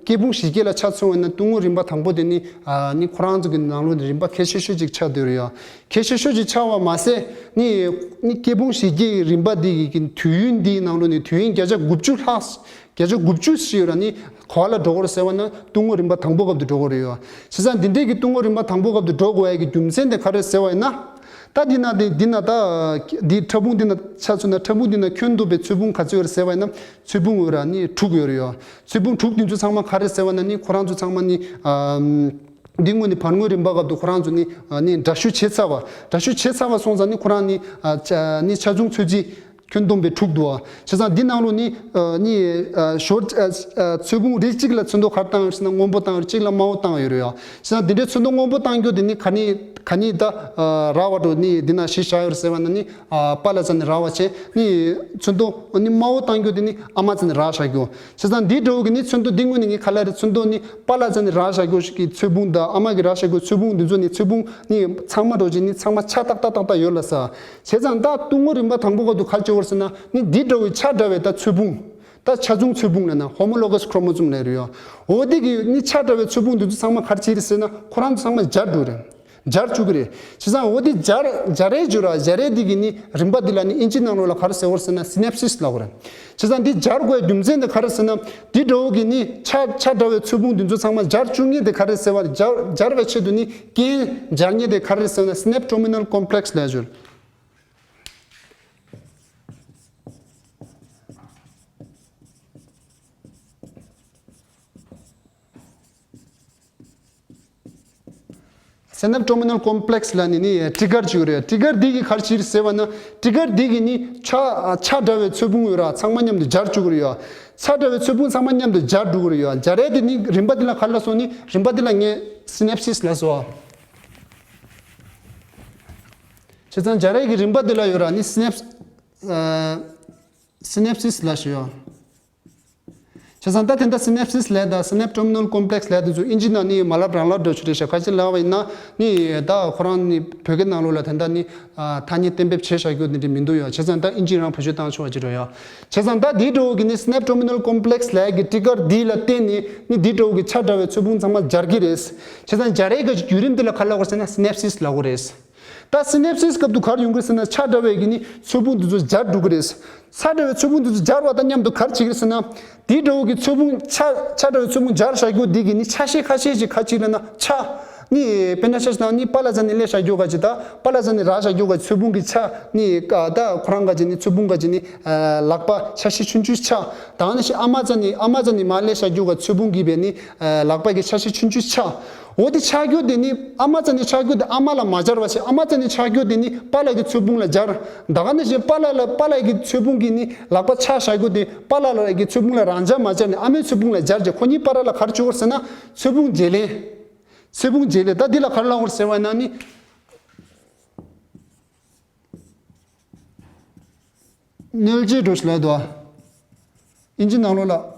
སྐྱེ་ཕུང་བཞི་སྐྱེ་ལ་ཆ་མཚོན་པ་ན་གཏུམ་མོ་རིམ་པ་དང་པོ་དེ་ནི་ཨ་ནི་ཁོ་རང་ཚོ་གི་ནང་ལོགས་ནས་རིམ་པ་གལ་ཆེ་ཤོས་ཅིག་ཆགས་བསྡད་ཡོད་རེད་ཡ། གལ་ཆེ་ཤོས་ཅིག་ཆགས་པ་མ་ཟད་ནི་ནི་སྐྱེ་ཕུང་བཞི་སྐྱེ་ཡི་རིམ་པ་འདི་གི་དུས་ཡུན་འདིའི་ནང་ལོགས་ནས་དུས་ཡུན་བརྒྱ་ཆ་དགུ་བཅུ་ལྷག་བརྒྱ་ཆ་དགུ་བཅུ་ཞིག་ཡོད་ར་ནི་ག་བ་ལ་འགྲོ་གི་རེད་ཟེར་བ་ན་གཏུམ་མོ་རིམ་པ་དང་པོ་སྐབས་དུ་འགྲོ་གི་རེད་ཡ། བྱས་ཙང་འདི་འདྲའི་གི་གཏུམ་མོ་རིམ་པ་དང་པོ་སྐབས་དུ་འགྲོ་དགོས་ཡ་གི་རྒྱུ་མཚན་དེ་ག་རེ་ཟེར་བ་ཡིན་ན། ད་འདི་ན་འདི་འདི་ན་ད་འདི་ཕྲ་ཕུང་འདི་ན་ཆ་མཚོན་ན་ཕྲ་ཕུང་འདི་ན་ཁྱོན་བསྡོམས་པའི་ཚོས་ཕུང་ག་ཚོད་ཡོད་རེད་ཟེར་བ་ཡིན་ན་ཚོས་ཕུང་ཡོད་ར་ནི་དྲུག་ཡོད་རེད་ཡོ། ཚོས་ཕུང་དྲུག་འདི་ཚོ་ཚང་མ་ག་རེ་ཟེར་བ་ན་ནི་ཁོ་རང་ཚོ་ཚང་མ་ནི་ཨམ། འདི་སྔོན་ནི་བར་ངོའི་རིམ་པ་སྐབས་དུ་ཁོ་རང་ཚོ་ནི་ནི་འདྲ་བཤུས་བྱེད་ཚར་བ། འདྲ་བཤུས་བྱེད་ཚར་བ་སོང་ཙང་ནི་ཁོ་རང་ནི་ཨ་ཆ་ནི་ཆ་ཚང་ཚོས་རྩིས་ཁྱོན་བསྡོམས་པའི་དྲུག་འདུག་ཨ། བྱས་ཙང་འདི་ནང་ལོ་ནི་ཨ་ནི་ཨ་ཞོར་ཨ་ཨ་ཚོས་ཕུང་རིགས་གཅིག་ལ་ཚོན་མདོག་ག་རེ་བཏང་ཡོད་ཟེར་ན་སྔོན་པོ་བཏང་ཡོད་རེད། གཅིག་ལ་དམར་པོ་བཏང་ཡོད་རེད་ཡ། བྱས་ཙང་འདི་འདྲའི་ཚོན་མདོག་སྔོན་པོ་བཏང་རྒྱུ་དེ་ནི་ག་ནི་ག་ནི་ད་ཨ་ར་བ་འགྲོ་ནི་འདི་ན་གཞི་བཞག་ཡོད་རེད་ཟེར་བ་ན་ནི་ཨ་པ་ལ་ཙ་ནི་ར་བ་བྱས་ནི་ཚོན་མདོག་ནི་དམར་པོ་བཏང་རྒྱུ་དེ་ནི་ཨ་མ་ཙ་ནི་ར་བཞག་རྒྱུ། བྱས་ཙང་འདི་འདྲ་བོ་གི་ནི་ཚོན་མདོག་འདི་སྔོན་ནི་ངས་ག་ལ་རེད་ཚོན་མདོག་ནི་པ་ལ་ཙ་ནི་ར་བཞག་རྒྱུ་ཞིག་གི་ཚོས་ཕུང་དང་ཨ་མ་གི་ར་བཞག་རྒྱུ་ཚོས་ཕུང་འདི་ཚོ་ནི་ཚོས་ཕུང་ནི་ཚང་མ་འགྲོ་ཅིག་ནི་ཚང་མ་ཆ་ཏག་ཏག་ཏག་ཏག་ཡོད་ལ་ས། བྱས་ཙང་ད་ཏུ་ངོ་རིམ་པ་དང་པོ་ག་དུ་ག་ཅི་བོར་ཟེར་ན་ནི་འདི་འདྲ་བོའི་ཆ་འདྲ་བའི་ད་ཚོས་ཕུང་། ད་ཆ་མཚུངས་ཚོས་ཕུང་ལ་ན་ཧོ་མོ་ལོ་ག་སི་ཁྲོ་མོ་ཛོམ་ལ་རེད་ཡོ། འོ་དེ་གི་ནི་ཆ་འདྲ་བའི་ཚོས་ཕུང་འདི་ཚོ་ཚང་མ་ག་རེ་བྱེད་རེད་ཟེར་ན་ཁོ་རང་ཚོ་ཚང་མ་སྦྱར་འགྲོ་རེད། སྦྱར་བཅུག་གི་རེད། བྱས་ཙང་འོ་དེ་སྦྱར་སྦྱར་རེད་བརྗོད་ར་སྦྱར་རེད་འདི་གི་ནི་རིམ་པ་འདི་ལ་ནི་ཨིན་ཇི་ནང་ལོགས་ལ་ག་རེ་ཟེར་བོར་ཟེར་ན་སི་ནེབ་སིས་ལབ་གོ་རེད། བྱས་ཙང་འདི་སྦྱར་དགོས་རྒྱུ་མཚན་འདི་ག་རེ་ཟེར་ན་འདི་འདྲ་བོ་གི་ནི་ཆ་ཆ་འདྲ་བའི་ཚོས་ཕུང་འདི་ཚོ་ཚང་མ་སྦྱར་བཅུག་མཁན་དེ་ག་རེ་ཟེར་བ་སྦྱར་སྦྱར་བའི་ཆེད་དུ་ནི་རྐྱེན་སྦྱར་མཁན་དེ་ག་རེ་ཟེར་ན་སི་ནེབ་ཊོ་མི་ནལ་ཀོམ་པི་ལེག་སི་ལབ་བརྗོད། སི་ནེབ་ཊོ་མི་ནལ་ཀོམ་པི་ལེག་སི་ལ་ནི་ནི་ཊི་གར་བཅུག་རེད། ཊི་གར་འདི་གི་ག་རེ་བྱེད་ཟེར་བ་ན་ཊི་གར་འདི་གི་ནི་ཆ་ཆ་འདྲ་བའི་ཚོས་ཕུང་ཡོད་ར་ཚང་མ་མཉམ་དུ་སྦྱར་བཅུག་རེད་ཡ། ཆ་འདྲ་བའི་ཚོས་ཕུང་ཚང་མ་མཉམ་དུ་སྦྱར་འགྲོ་གི་རེད་ཡ། སྦྱར་རེད་དེ་ནི་རིམ་པ་འདི་ལ་ག་ལ་སོང་ནི་རིམ་པ་འདི་ལ་ངས་སི་ནེབ་སིས་ལ་སོ། བྱས་ཙང་སྦྱར་རེད་ཀྱི་རིམ་པ་འདི་ལ་ཡོད་ར་ནི་སི་ནེབ་སི་ནེབ་སིས་ལ་ཞུ་ཡ། བྱས་ཙང་ད་དེ་འདྲ་སི་ནེབ་སིས་ལས་དང་སི་ནེབ་ཊོ་མི་ནལ་ཀོམ་པི་ལེག་སི་ལས་དེ་ཚོ་ཨིན་ཇི་ནང་ནི་མ་ལབ་རང་ལབ་འགྲོ་ཆུ་རེད་ཤག་ཁ་ཅིག་ལབ་པ་ཡིན་ན་ནི་ད་ཁོ་རང་ནི་བོད་སྐད་ནང་ལོགས་ལ་དེ་འདྲ་ནི་ཐ་སྙད་གཏན་འབེབས་བྱས་བཞག་རྒྱུ་དེ་འདྲ་མི་འདུག་ཡ། བྱས་ཙང་ད་ཨིན་ཇི་རང་བེད་སྤྱོད་བཏང་ཆོག་པ་ཅིག་རེད་ཡ། བྱས་ཙང་ད་དེའི་འགྲོ་གི་ནི་སི་ནེབ་ཊོ་མི་ནལ་ཀོམ་པི་ལེག་སི་ལས་ཀྱི་ཊི་གར་འདི་ལ་བརྟེན་ནས་ནི་དེའི་འགྲོ་གི་ཆ་འདྲ་བའི་ཚོས་ཕུང་ཚང་མ་སྦྱར་གི་རེད། བྱས་ཙང་སྦྱར་རེད་ཀྱི་བརྒྱུད་རིམ་དེ་ལ་ག་ལབ་དགོས་ཟེར་ན་སི་ནེབ་སིས་ལབ་དགོས་རེད། ད་སི་ནེབ་སིས་སྐབས་དུ་ག་རེ་ཡོང་གི་ཟེར་ན་ཆ་འདྲ་བའི་གི་ནི་ཚོས་ཕུང་འདི་ཚོ་སྦྱར་འགྲོ་གི་རེད། ཆ་འདྲ་བའི་ཚོས་ཕུང་འདི་ཚོ་སྦྱར་བ་དང་མཉམ་དུ་ག་རེ་བྱེད་ཀྱི་རེད་ཟེར་ན། དེའི་འདྲ་བོ་གི་ཚོས་ཕུང་ཆ་ཆ་འདྲ་བའི་ཚོས་ཕུང་སྦྱར་བཞག་རྒྱུ་འདི་གི་ནི་ཆ་ཤས་ཁ་ཤས་ཤིག་ག་ཅིག་ལབ་ན་ཆ། ནི་དཔེར་ན་ཆ་ཞིག་ན་ནི་པ་ལ་ཙ་ནི་ལས་བཞག་རྒྱུ་ག་ཅིག་ད་པ་ལ་ཙ་ནི་ར་བཞག་རྒྱུ་ག་ཚོས་ཕུང་གི་ཆ་ནི་ཀ་ད་ཁོ་རང་ག་ཅིག་ནི་ཚོས་ཕུང་ག་ཅིག་ནི་ལག་པ་ཆ་ཤས་ཆུང་ཆུང་ཆ། ད་ནི་ཞིག་ཨ་མ་ཙ་ནི་ཨ་མ་ཙ་ནི་མ་ལས་བཞག་རྒྱུ་ག་ཚོས་ཕུང་གི་བས་ནི་ལག་པ་གི་ཆ་ཤས་ཆུང་ཆུང་ཆ། འོ་དེ་ཆགས་རྒྱུ་དེ་ནི་ཨ་མ་ཙ་ནི་ཆགས་རྒྱུ་དེ་ཨ་མ་ལ་མ་སྦྱར་བ་བྱས་ཨ་མ་ཙ་ནི་ཆགས་རྒྱུ་དེ་ནི་པཱ་ལགས་ཀྱི་ཚོས་ཕུང་ལ་སྦྱར། ད་ག་ནི་བཞིན་པཱ་ལགས་ལ་པཱ་ལགས་ཀྱི་ཚོས་ཕུང་གིས་ནི་ལག་པ་ཆགས་བཞག་རྒྱུ་དེ་པཱ་ལགས་ལ་གི་ཚོས་ཕུང་ལ་རང་འཇགས་མ་སྦྱར་ནས་ཨ་མའི་ཚོས་ཕུང་ལ་སྦྱར་རྗེས་ཁོ་གཉིས་བར་ལ་ག་རེ་བྱུང་བར་ཟེར་ན་ཚོས་ཕུང་བརྗེ་ལེན། ཚོས་ཕུང་བརྗེ་ལེན་ད་འདི་ལ་ག་རེ་ལབ་དགོས་ཟེར་བ་ན་ནི། གནོད་བྱེད་འགྲོ་ཞིག་ལ་དོ། ཨིན་ཇི་ནང་ལོགས་ལ།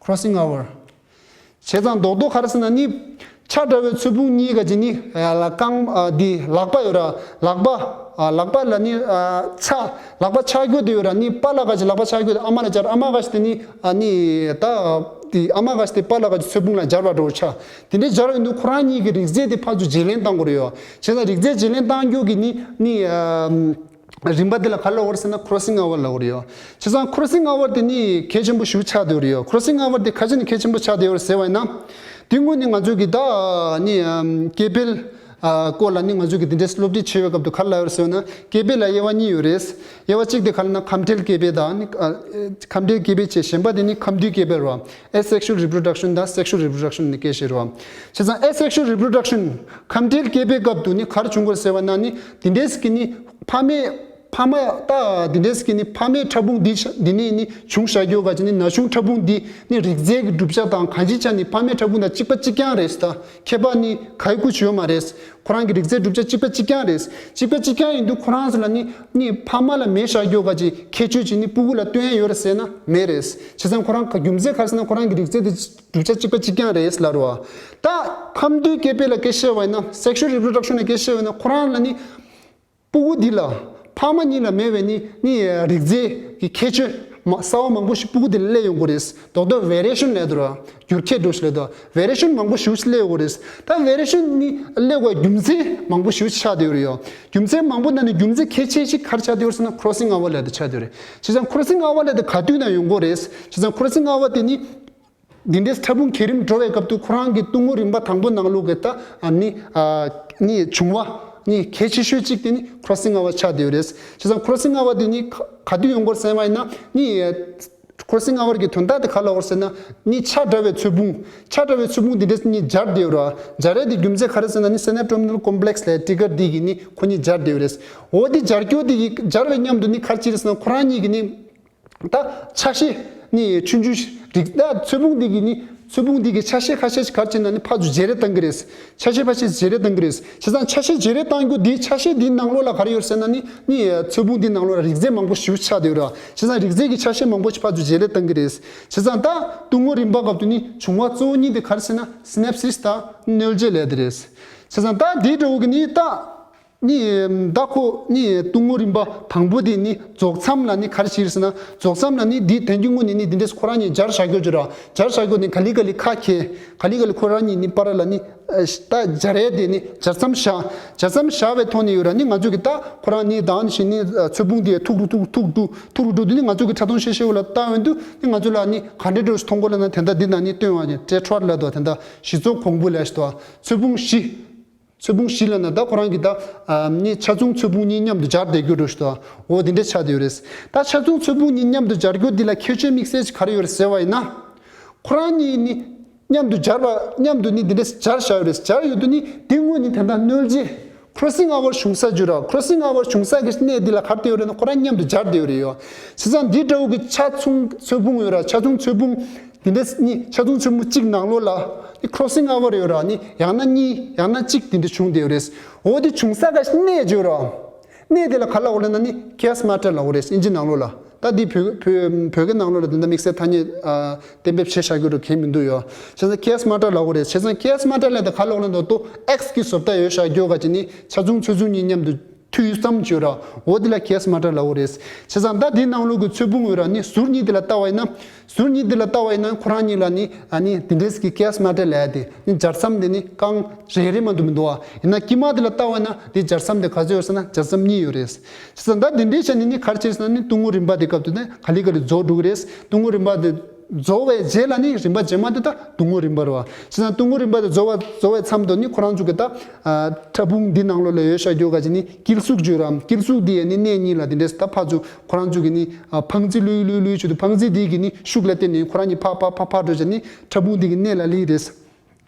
Crossing over། བྱས་ཙང་རྡོག་རྡོག་ག་རེ་ཟེར་ན་ནི། ཆ་འདྲ་བའི་ཚོས་ཕུང་གཉིས་ཀ་ཅིག་ནི། རྐང་འདི་ལག་པ་ཡོད་ར། ལག་པ། ལག་པ་ལ་ནི། ཆ། ལག་པ་ཆགས་རྒྱུ་དེ་ཡོད་ར་ནི་པཱ་ལགས་ཀྱི་ལག་པ་ཆགས་རྒྱུ་དེ་ཨ་མ་ལ་སྦྱར་ཨ་མ་ཀྱི་དེ་ནི། ནི། ད། དེ་ཨ་མ་ཀྱི་དེ་པཱ་ལགས་ཀྱི་ཚོས་ཕུང་ལ་སྦྱར་བ་འགྲོ་ཆ། དེ་འདྲའི་སྦྱར་ཡོང་དུས་ཁོ་རང་གཉིས་ཀྱི་རིགས་རྫས་དེ་ཕར་ཚུར་བརྗེ་ལེན་བཏང་དགོས་རེད་ཡོ། བྱས་ཙང་རིགས་རྫས་བརྗེ་ལེན་བཏང་རྒྱུ་གི་ནི་ནི། རིམ་པ་དེ་ལ་ག་ལབ་དགོས་རེད་ཟེར་ན་crossing over ལབ་དགོས་རེད་ཡོ། བྱས་ཙང་crossing over དེ་ནི་གལ་ཆེན་པོ་ཞེ་པོ་ཆགས་བསྡད་ཡོད་རེད་ཡོ། crossing over དེ་ག་ཅི་ནས་གལ་ཆེན་པོ་ཆགས་བསྡད་ཡོད་རེད་ཟེར་བ་ཡིན་ན། དེ་སྔོན་ནས་ང་ཚོས་ཀྱི་ད་ནི་སྐྱེ་འཕེལ་སྐོར་ལ་ནི་ང་ཚོས་ཀྱི་དེ་འདྲའི་སློབ་ཁྲིད་བྱེད་པའི་སྐབས་དུ་ག་ལབ་ཡོད་རེད་ཟེར་བ་ན་སྐྱེ་འཕེལ་ལ་དབྱེ་བ་གཉིས་ཡོད་རེད། དབྱེ་བ་གཅིག་དེ་ག་ལབ་ན་ཁམས་འབྲེལ་སྐྱེ་འཕེལ་དང་ནི། ཁམས་འབྲེལ་སྐྱེ་འཕེལ་བྱས་གཞན་པ་དེ་ནི་ཁམས་འདུས་སྐྱེ་འཕེལ་རེད་བ། Asexual reproduction དང་sexual reproduction ནི་སྐད་བཤད་རེད་བ། བྱས་ཙང་asexual reproduction ཁམས་འབྲེལ་སྐྱེ་འཕེལ་སྐབས་དུ་ནི་ག་རེ་བྱུང་དགོས་ཟེར་བ་ན་ནི་དེ་འདྲས་ཀྱི་ནི་ཕ་མའི་ཕ་མ་ད་དེ་འདྲས་ཀྱི་ནི་ཕ་མའི་ཕྲ་ཕུང་འདི་འདི་ནས་ནི་བྱུང་བཞག་རྒྱུ་ག་ཅིག་ནི་ན་ཆུང་ཕྲ་ཕུང་འདི་ནི་རིགས་རྫས་ཀྱི་གྲུབ་ཆ་དང་གང་ཅིའི་ཆ་ནི་ཕ་མའི་ཕྲ་ཕུང་དང་གཅིག་པ་གཅིག་རྐྱང་རེད་ད། ཁྱད་པར་ནི་ག་ཡི་ཀུ་ཅི་ཡོད་མ་རེད། ཁོ་རང་གི་རིགས་རྫས་གྲུབ་ཆ་གཅིག་པ་གཅིག་རྐྱང་རེད། གཅིག་པ་གཅིག་རྐྱང་ཡིན་དུས་ཁོ་རང་ཚོ་ལ་ནི་ནི་ཕ་མ་ལ་མེད་བཞག་རྒྱུ་ག་ཅིག་ཁྱད་ཆོས་ཅིག་ནི་སྤུ་གུ་ལ་སྟོན་ཡ་ཡོད་རེད་ཟེར་ན་མེད་རེད། བྱས་ཙང་ཁོ་རང་གི་རྒྱུ་མཚན་ག་རེ་ཟེར་ན་ཁོ་རང་གི་རིགས་རྫས་དེ་གྲུབ་ཆ་གཅིག་པ་གཅིག་རྐྱང་རེད་ལབ་རེད་བ། ད་ཁམས་འདུས་སྐྱེ་འཕེལ་ལ་སྐད་ཆ་བཤད་པ་ཡིན་ན་sexual reproduction ལ་སྐད་ཆ་བཤད་པ་ཡིན་ན་ཁོ་རང་ལ་ནི། སྤུ་གུ་འདི་ལ་ཕ་མ་གཉིས་ལ་མེད་པའི་ནི་ནི་རིགས་རྫས་ཀྱི་ཁྱད་ཆོས་མ་གསར་བ་མང་པོ་ཞིག་སྤུ་གུ་འདི་ལ་སླེབས་ཡོང་གི་རེད། རྡོག་རྡོག་variation ལབ་འདུག་ར། འགྱུར་ཁྱད་འགྲོ་ཞིག་ལབ་འདུག་variation མང་པོ་ཞིག་སླེབས་ཡོང་གི་རེད། ད་variation ནི་སླེབས་པའི་རྒྱུ་མཚན་མང་པོ་ཞིག་ཆགས་བསྡད་ཡོད་རེད་ཡོ། རྒྱུ་མཚན་མང་པོ་ནང་ནས་རྒྱུ་མཚན་གལ་ཆེ་ཞིག་ག་རེ་ཆགས་བསྡད་ཡོད་རེད་ཟེར་ན་crossing over ལབ་འདི་ཆགས་བསྡད་ཡོད་རེད། བྱས་ཙང་crossing over ལབ་འདི་ག་དུས་ན་ཡོང་གི་རེད། བྱས་ཙང་crossing over དེ་ནི། འདི་འདྲའི་ཕྲ་ཕུང་གྱེན་རིམ་འགྲོ་བའི་སྐབས་དུ་ཁོ་རང་གི་ཏུང་ཧོང་རིམ་པ་དང་པོ་ནང་ལོགས་ཀྱི་ད་ཨ་ནི་ཨ་ནི་བྱུང་བ་ནི་གལ་ཆེ་ཤོས་གཅིག་དེ་ནི་crossing hour ཆགས་བསྡད་ཡོད་རེད། བྱས་ཙང་crossing hour དེ་ནི་ག་ག་དུས་ཡོང་གི་རེད་ཟེར་བ་ཡིན་ན་ནི་crossing hour གི་དོན་དག་དེ་ག་ལ་འོར་ཟེར་ན་ནི་ཆ་འདྲ་བའི་ཚོས་ཕུང་ཆ་འདྲ་བའི་ཚོས་ཕུང་དེ་འདྲས་ནི་སྦྱར་བསྡད་ཡོད་རེད། སྦྱར་ཡས་དེ་རྒྱུ་མཚན་ག་རེ་ཟེར་ན་ནི་synaptomenal complex ལ་trigger དེ་གི་ནི་ཁོ་གཉིས་སྦྱར་བསྡད་ཡོད་རེད། འོ་དེ་སྦྱར་རྒྱུ་དེ་གི་སྦྱར་བའི་མཉམ་དུ་ནི་ག་རེ་བྱས་རེད་ཟེར་ན་ཁོ་རང་གཉིས་ཀྱི་ནི། ད་ཆ་ཤས་ནི་ཆུང་ཆུང་རིགས་ད་ཚོས་ཕུང་འདི་གི་ནི་ཚོས་ཕུང་འདི་གི་ཆ་ཤས་ཁ་ཤས་ཤིག་ག་རེ་བྱས་ན་ནི་ཕར་ཚུར་བརྗེ་རེས་གཏང་གི་རེད། ཆ་ཤས་ཕར་ཕྱིར་བརྗེ་རེས་གཏང་གི་རེད། བྱས་ཙང་ཆ་ཤས་བརྗེ་རེས་གཏང་རྒྱུ་འདི་ཆ་ཤས་འདིའི་ནང་ལོགས་ལ་ག་རེ་ཡོད་ཟེར་ན་ནི་ནི་ཚོས་ཕུང་འདིའི་ནང་ལོགས་ལ་རིགས་རྫས་མང་པོ་ཞིག་ཆགས་བསྡད་ཡོད་རེད། བྱས་ཙང་རིགས་རྫས་ཀྱི་ཆ་ཤས་མང་པོ་ཞིག་ཕར་ཚུར་བརྗེ་རེས་གཏང་གི་རེད། བྱས་ཙང་ད་ཏུང་ཧོང་རིམ་པ་སྐབས་དུ་ནི་བྱུང་བ་གཙོ་བོ་གཉིས་དེ་ག་རེ་ཟེར་ན་synapses དང་གནོད་བྱེད་ལབ་དེ་རེད། བྱས་ཙང་ད་འདི་འདྲ་བོ་གི་ནི་ད། ནི་ད་ཁོ་ནི་ཏུང་ཧོང་རིམ་པ་དང་པོ་དེ་ནི་རྫོགས་མཚམས་ལ་ནི་ག་རེ་བྱེད་ཟེར་ན་རྫོགས་མཚམས་ལ་ནི་འདི་དོན་གྱི་དངོས་ནི་ནི་འདི་འདྲས་ཁོ་རང་གཉིས་སྦྱར་བཞག་རྒྱུ་བྱོས་ར། སྦྱར་བཞག་རྒྱུ་ནི་ག་ལི་ག་ལི་ཁ་ཁེ་ག་ལི་ག་ལི་ཁོ་རང་གཉིས་ནི་པར་ལ་ནི་ད་སྦྱར་ཡས་དེ་ནི་སྦྱར་མཚམས་བཞག་སྦྱར་མཚམས་བཞག་པའི་ཐོག་ནས་ཡོད་ར། ནི་ང་ཚོ་གི་ད་ཁོ་རང་ནི་དང་ནི་ཤི་ནི་ཚོས་ཕུང་དེ་ཐུག་རུ་ཐུག་ཐུག་རུ་ཐུག་རུ་འགྲོ་དུས་ནི་ང་ཚོ་གི་ཕྲ་མཐོང་ཤེས་ཤེས་བོ་ལ་ལྟ་འོན་དུས་ནི་ང་ཚོ་ལ་ནི་ག་འདྲས་འགྲོ་ཞིག་མཐོང་གོ་ལ་ན་དེ་འདྲ་འདི་ན་ནི་སྟོན་བ་ནི་ཏྲེ་ཁྲོར་ལ་དོ་དེ་འདྲ་གཞི་ཚོགས་གོང་བུ་ལ་ཞིག་དོ་ཚོས་ཕུང་བཞི། ཚོས་ཕུང་བཞི་ལ་ན་ད་ཁོ་རང་གི་ད་ནི་ཆ་ཆུང་ཚོས་ཕུང་གཉིས་མཉམ་དུ་སྦྱར་བསྡད་རྒྱུ་འགྲོ་ཞིག་དོ། འོ་དེ་འདྲས་ཆགས་བསྡད་ཡོད་རེད། ད་ཆ་ཆུང་ཚོས་ཕུང་གཉིས་མཉམ་དུ་སྦྱར་རྒྱུ་འདི་ལ་ཁྱད་ཆོས་དམིགས་བསལ་ཅིག་ག་རེ་ཡོད་རེད་ཟེར་བ་ཡིན་ན། ཁོ་རང་གཉིས་ནི་མཉམ་དུ་སྦྱར་བ་མཉམ་དུ་ནི་འདི་འདྲས་སྦྱར་བཞག་ཡོད་རེད། སྦྱར་ཡོད་དུས་ནི་འདི་དངོས་ནི་དེ་འདྲ་གནོད་བྱེད་crossing hour བྱུང་ས་བརྗོད་ར། crossing hour བྱུང་ས་གི་གནས་འདི་ལ་ག་རེ་བསྡད་ཡོད་རེད་ན་ཁོ་རང་མཉམ་དུ་སྦྱར་བསྡད་ཡོད་རེད་ཡོ། བྱས་ཙང་འདི་འདྲ་བོ་གི་ཆ་ཆུང་ཚོས་ཕུང་ཡོད་ར། ཆ་ཆུང་ཚོས་ཕུང་འདི་འདྲས་ནི་ཆ་ཆུང་ཚོས་ཕུང་གཅིག་ནང་ལོགས་ལ་ནི་crossing hour ཡོད་ར། ནི་ཡང་ན་གཉིས་ཡང་ན་གཅིག་འདི་འདྲས་བྱུང་བསྡད་ཡོད་རེད། འོ་འདི་བྱུང་ས་གི་གནས་བརྗོད་ར། གནས་དེ་ལ་ག་ལབ་དགོས་ལབ་ན་ནི་chaos matter ལབ་དགོས་རེད་ཨིན་ཇི་ནང་ལོགས་ལ། ད་འདི་བོད་བོད་བོད་སྐད་ནང་ལོགས་ལ་དེ་འདྲ་དམིགས་བསལ་ཐ་སྙད་ཨ་གཏན་འབེབས་བྱས་བཞག་རྒྱུ་རུ་གལ་མི་འདུག་ཡོ། བྱས་ཙང་chaos matter ལབ་དགོས་རེད། བྱས་ཙང་chaos matter ལབ་དེ་ག་ལབ་དགོས་ལབ་ན་ཏོ་X གི་བཟོ་ལྟ་ཡོད་བཞག་རྒྱུ་ག་ཅི་ནི་ཆ་ཆུང་ཚོས་ཕུང་གཉིས་མཉམ་དུ་མཐུད་ཙམ་བྱོས་ར། འོ་དེ་ལ་chaos matter ལབ་དགོས་རེད། བྱས་ཙང་ད་འདི་ནང་ལོགས་ཀྱི་ཚོས་ཕུང་ཡོད་ར། ནི་ཟུར་གཉིས་དེ་ལ་ལྟ་བ་ཡིན་ན། ཟུར་གཉིས་འདི་ལ་ལྟ་བ་ཡིན་ན་ཁོ་རང་གཉིས་ལ་ནི་ཨ་ནི་འདི་འདྲས་ཀྱི་chaos matter ལབ་ཡ་དེ་ནི་སྦྱར་མཚམས་དེ་ནི་རྐང་རེ་རེ་མ་གཏོགས་མི་འདུག་བ། ཡིན་ན་དཀྱིལ་མ་འདི་ལ་ལྟ་བ་ཡིན་ན་འདི་སྦྱར་མཚམས་དེ་ག་ཚོད་ཡོད་ཟེར་ན་སྦྱར་མཚམས་གཉིས་ཡོད་རེད། བྱས་ཙང་ད་འདི་འདྲའི་ཆ་ནི་ནི་ག་རེ་བྱས་ཟེར་ན་ནི་ཏུང་ཧོང་རིམ་པ་དེ་སྐབས་དུ་ནི་ག་ལེ་ག་ལེ་རྫོགས་འགྲོ་གི་རེད། ཏུང་ཧོང་རིམ་པ་དེ་རྫོགས་པའི་རྗེས་ལ་ནི་རིམ་པ་རྗེས་མ་དེ་ད་ཏུང་ཧོང་རིམ་པ་རེད་བ། བྱས་ཙང་ཏུང་ཧོང་རིམ་པ་དེ་རྫོགས་པ་རྫོགས་པའི་མཚམས་དུ་ནི་ཁོ་རང་ཚོ་གི་ད་ཨ་ཕྲ་ཕུང་འདི་ནང་ལོགས་ལ་ཡོད་བཞག་རྒྱུ་ག་ཅི་ནི་དཀྱིལ་གཟུགས་བརྗོད་རམ། དཀྱིལ་གཟུགས་འདི་ཡ་ནི་གནས་གཉིས་ལ་འདི་འདྲས་ད་ཕར་ཚུར་ཁོ་རང་ཚོ་གི་ནི་ཨ་འཕང་རྩི་ལུས་ལུས་ལུས་བྱེད་དུ་འཕང་རྩི་འདི་གི་ནི་ཤུགས་ལ་བརྟེན་ནས་ཁོ་རང་གཉིས་ཕར་ཕར་ཕར་ཕར་འགྲོ་བྱས་ནི་ཕྲ་ཕུང་འདི་གི་གནས་ལ་ལི་རེད།